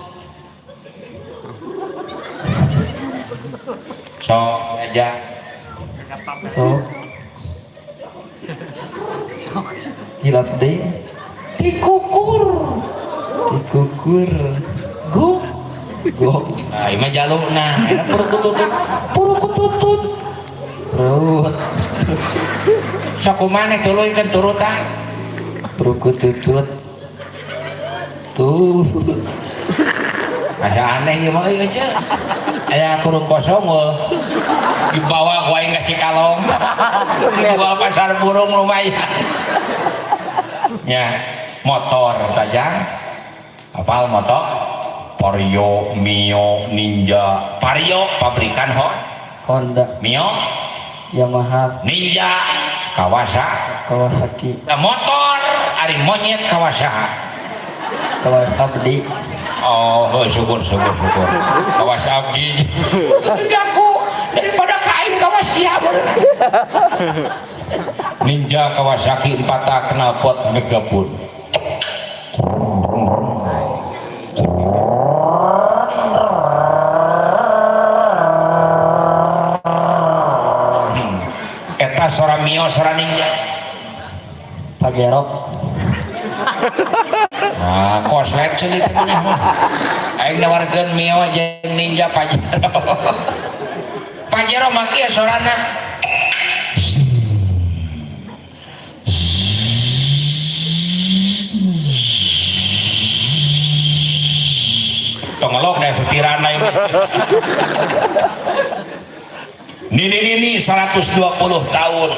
Sok aja. Sok. Hilap deui. Tikukur. Tikukur. Gu. Gok. Nah, ieu mah jalukna. Eta puruku tutut. Puruku tutut. Perut. Sok kumaha tuluykeun turutan? Puruku tutut. Tuh. Asa aneh ieu mah euy aja. Aya kurung kosong weuh. Dibawa ku aing ka Cikalong. Dijual pasar burung lumayan. Nya, motor tajang. Hafal motor? Vario, Mio, Ninja. Vario pabrikan Honda. Mio, Yamaha. Ninja, Kawasaki. Kawasaki. Nah, motor ari monyet Kawasaki. Kawasaki. Oh, syukur syukur syukur. Kawasaki. Jago daripada kain Kawasaki. Ninja Kawasaki 4 tak knalpot megapun. Eta sora Mio sora Ninja. Pajero. Nah, koslet ceuli teh maneh mah. Aing nawarkeun Mio jeung Ninja Pajero. Pajero mah kieu sorana. Pengelok deh setiran aing. Nini nini 120 tahun.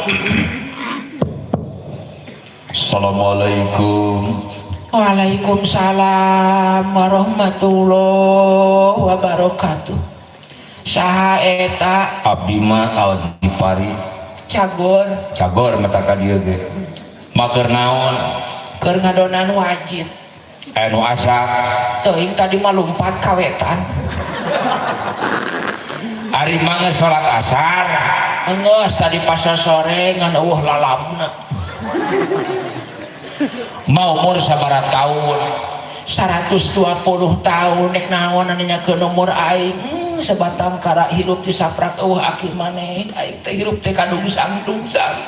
Assalamualaikum. Waalaikumsalam warahmatullahi wabarakatuh. Saha eta? Abdi mah Al-Ghifari. Cagor. Cagor mata ka dieu ge. Mager naon? Keur ngadonan wajib. Anu asak. Teuing tadi mah lumpat ka wetan. Ari mah geus salat asar. Enggeus tadi pas sore ngan eueuh lalabna. Mau umur sabaraha tahun? 120 tahun nek naon anu nyakeun umur aing. Sebatang kara hirup di saprak eueuh aki maneh. Aing teh hirup teh kadungsang-dungsang.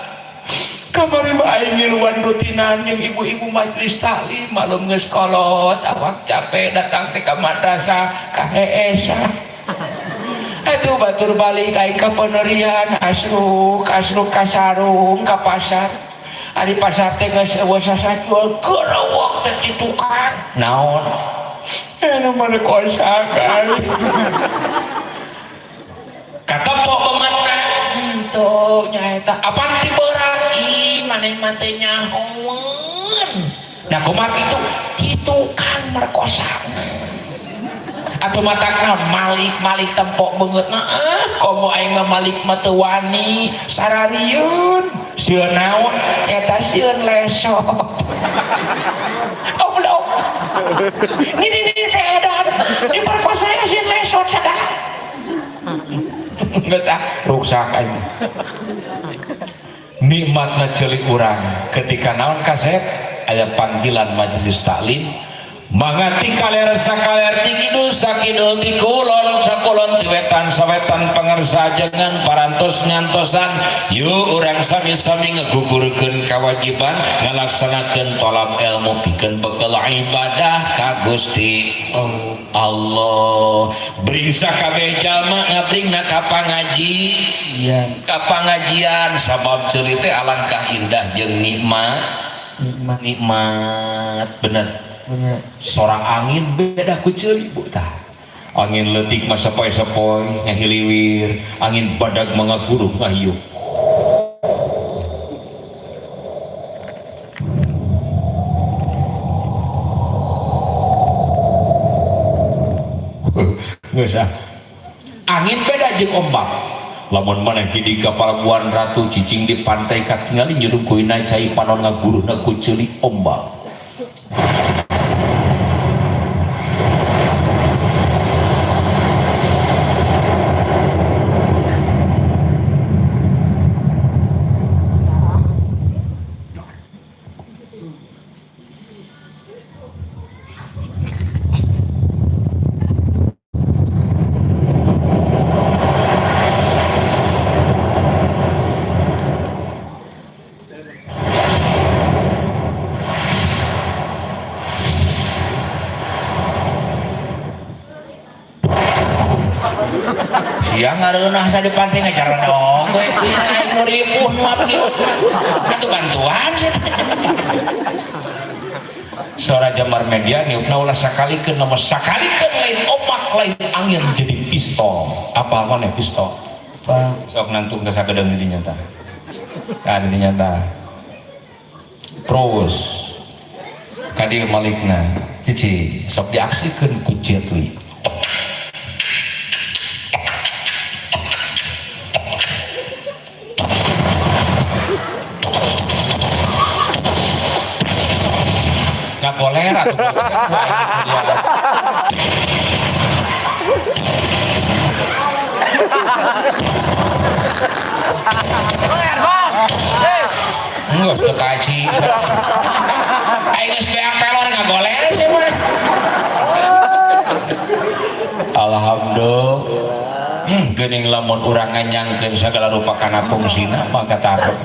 Kamari mah aing ngiluan rutinan jeung ibu-ibu majelis taklim malum geus kolot awak capek datang teh ka madrasah ka heesa. Aduh batur balik aing ka penerian asruk asruk ka sarung ka pasar. Ari pasar teh geus eueuh sasajual gerewok teh ci tukang. Naon? Anu mah kosak aing. Katepok beungeutna. Henteu nyaeta apaan ti beurang? Ih maneh mah teh nyahoeun. Nah kumaha kitu? Ti tukang merkosana. Atuh matakna malik-malik tempok beungeutna. Ah komo aing mah malik mah teu wani sararieun. Sieun naon? Eta sieun lesot. Goblok. Nini nini teh edan. Diperkosa ya sieun lesot sagala. Geus ah ruksak aing. Nikmatna ceuli urang ketika naon kasep aya panggilan majelis taklim. Mangga ti kaler sakaler ti kidul sakidul ti kulon sakulon ti wetan sawetan pangersa jangan parantos ngantosan. Yuk urang sami-sami ngegugurkeun kawajiban ngalaksanakeun tolab ilmu pikeun bekel ibadah ka Gusti Allah. Allah. Bring sakabeh jalma ngabringna ka pangaji Iya. ka pangajian, sabab ceuli teh alangkah indah jeung nikmat. Nikmat. Nikmat bener. Bener. Sora angin beda ku ceuli, Bu, tah. Angin leutik mah sepoi-sepoi ngahiliwir, angin badag mah ngaguruh ngahiup. Geus ah. Angin beda jeung ombak. Lamun maneh di ka Palabuhan Ratu cicing di pantai katingali nyurung kuina cai panon ngaguruhna ku ceuli ombak. Siang ngareunah sa di pantai ngajar dong we aing nu ripuh nu abdi atuh bantuan. Sora Jamar Media niupna ulah sakalikeun, nomor sakalikeun lain ombak lain angin jadi pistol. Apa maneh pistol? Apa? Sok nangtung teh sakedeung di dinya tah. Tah di dinya tah. Terus ka dieu malikna cici sok diaksikeun ku Jet Li. Ngagoler atuh dia. Enggak suka kaci. Aing geus beak pelor ngagoler sih mah. Alhamdulillah. Geuning lamun urang nganyangkeun sagala rupa kana fungsina maka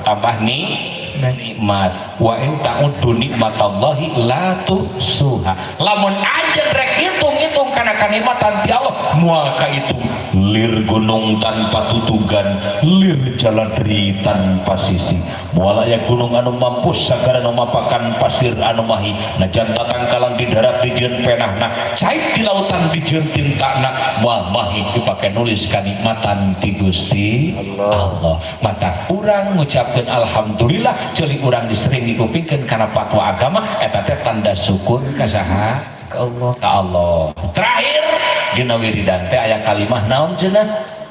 tambah nih nikmat. Wa in ta'uddu nikmatallahi la tuhsuha. Lamun anjeun rek ngitung-ngitung kana kanikmatan ti Allah moal kahitung. Lir gunung tanpa tutugan, lir jaladri tanpa sisi. Moal aya gunung anu mampus sagara anu mapakan pasir anu mahi. Najan tatangkalan di darat dijieun penahna, cai di lautan dijieun tintana, moal mahi dipake nulis kanikmatan ti Gusti Allah. Mata urang ngucapkeun alhamdulillah, ceuli urang disering dikupingkeun kana fatwa agama eta teh tanda syukur ka saha? Ka Allah. Ka Allah. Terakhir dina wiridan teh aya kalimah naon cenah?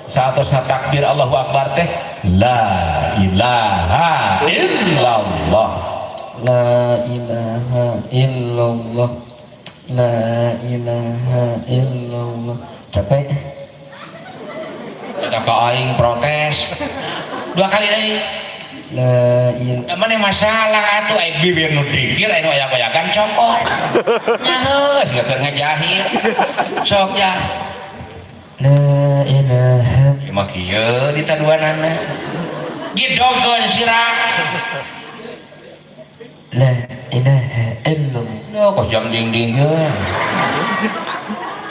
Saatosna takbir Allahu Akbar teh la ilaha illallah. La ilaha illallah. La ilaha illallah. Capek. Ada ka aing protes. Dua kali deui. La ilaha. Da maneh masalah atuh aing bibir nu dikir aing nu aya-ayakan cokor. Nyaheus geus keur ngajahir. Sok ya. La ilaha. Ieu mah kieu ditaduanana. Gidogeun sirah. La ilaha illallah. Duh, kos jam dingding ye.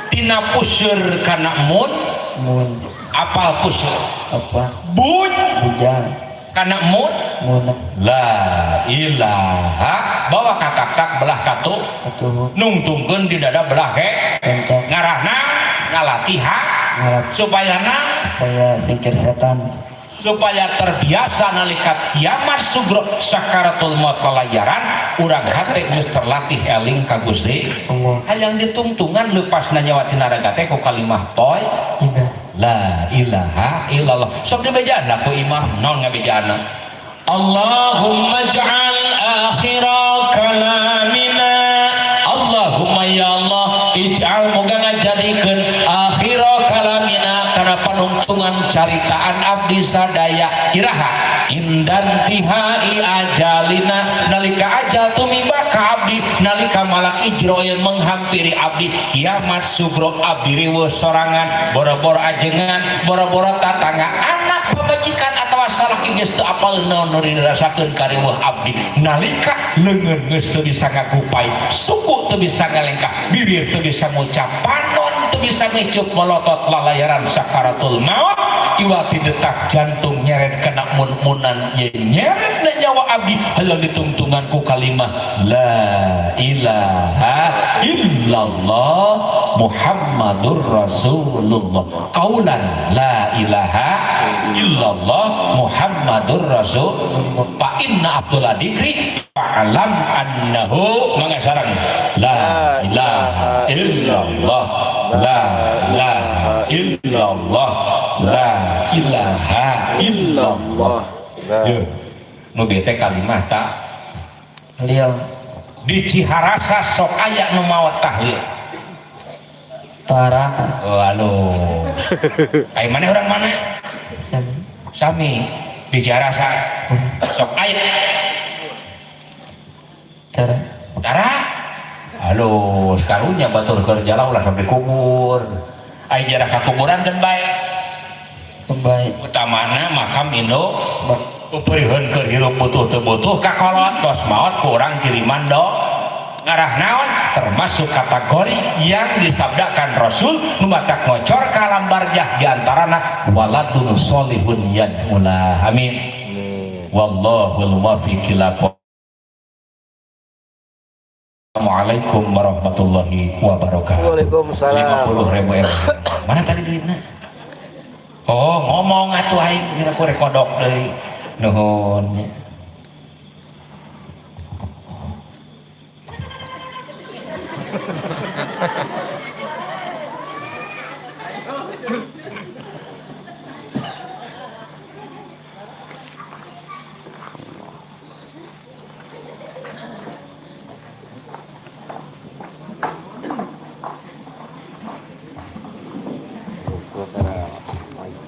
Tina puseur kana mun. Mun. Apal puseur? Apa? Bun. Bujang. Kana mun. Mun. La ilaha. Bawa kataktak belah katu. Katuhu. Nungtungkeun di dada belah ke. Benteng. Ngarahna ngalatih ha. Ngalatih. Supaya na. Supaya singkir setan. Supaya terbiasa nalika kiamat sugro sakaratul maut kalayaran urang hate geus terlatih eling ka Gusti Allah. Hayang ditungtungan lepas nyawa tina raga teh ku kalimah toy Ilah. La ilaha illallah. Sok dibejaan ku imam naon ngabejaanna? Allahumma ja'al akhira kalamina. Allahumma ya Allah ij'al moga ngajadikeun akhira kalamina kana panungtungan caritaan abdi sadaya iraha indantihai ajalina nalika ajal tumiba ka abdi nalika malak ijroil menghampiri abdi kiamat sugro abdi riweuh sorangan boro-boro ajengan boro-boro tatangga anak pamajikan atawa salaki geus teu apal naon nu dirasakeun ka riweuh abdi nalika leungeun geus teu bisa ngakupai suku teu bisa ngalengkah bibir teu bisa ngucap panon teu bisa ngecup melotot lalayaran sakaratul maut iwati detak jantung nyeret kena mun-munan ye nyeret na nyawa abdi hayang ditungtungan ku kalimah la ilaha illallah Muhammadur Rasulullah kaulan la ilaha illallah Muhammadur Rasulullah fa inna Abdullah dikri fa'alam annahu mangga sareng la ilaha illallah la ilaha illallah la ilaha illallah. Yeuh, nu bete kalimah tak Liang. Di Ciharasa sok aya nu maot tahlil. Tara. Oh, halo. Ai mana orang mana? Sami. Sami di Ciharasa sok aya. Tara. Tara. Halo, karunya batur kerja lah ulah sampai kubur. Ai jarah ka kuburan kan bae. Baik. Utamana makam induk upeureun keur hirup butuh teu butuh kakolot tos maot ku urang kiriman do ngarah naon termasuk kategori yang disabdakan Rasul nu matak ngocor ka alam barjah diantarana waladun solihun yad'ulah. Amin. Wallahul muwaffiq ila. Assalamualaikum warahmatullahi wabarakatuh. Waalaikumsalam. 50.000 euro. Mana tadi duitnya? Oh, ngomong atuh aing kira ku rekodok deui. Nuhun.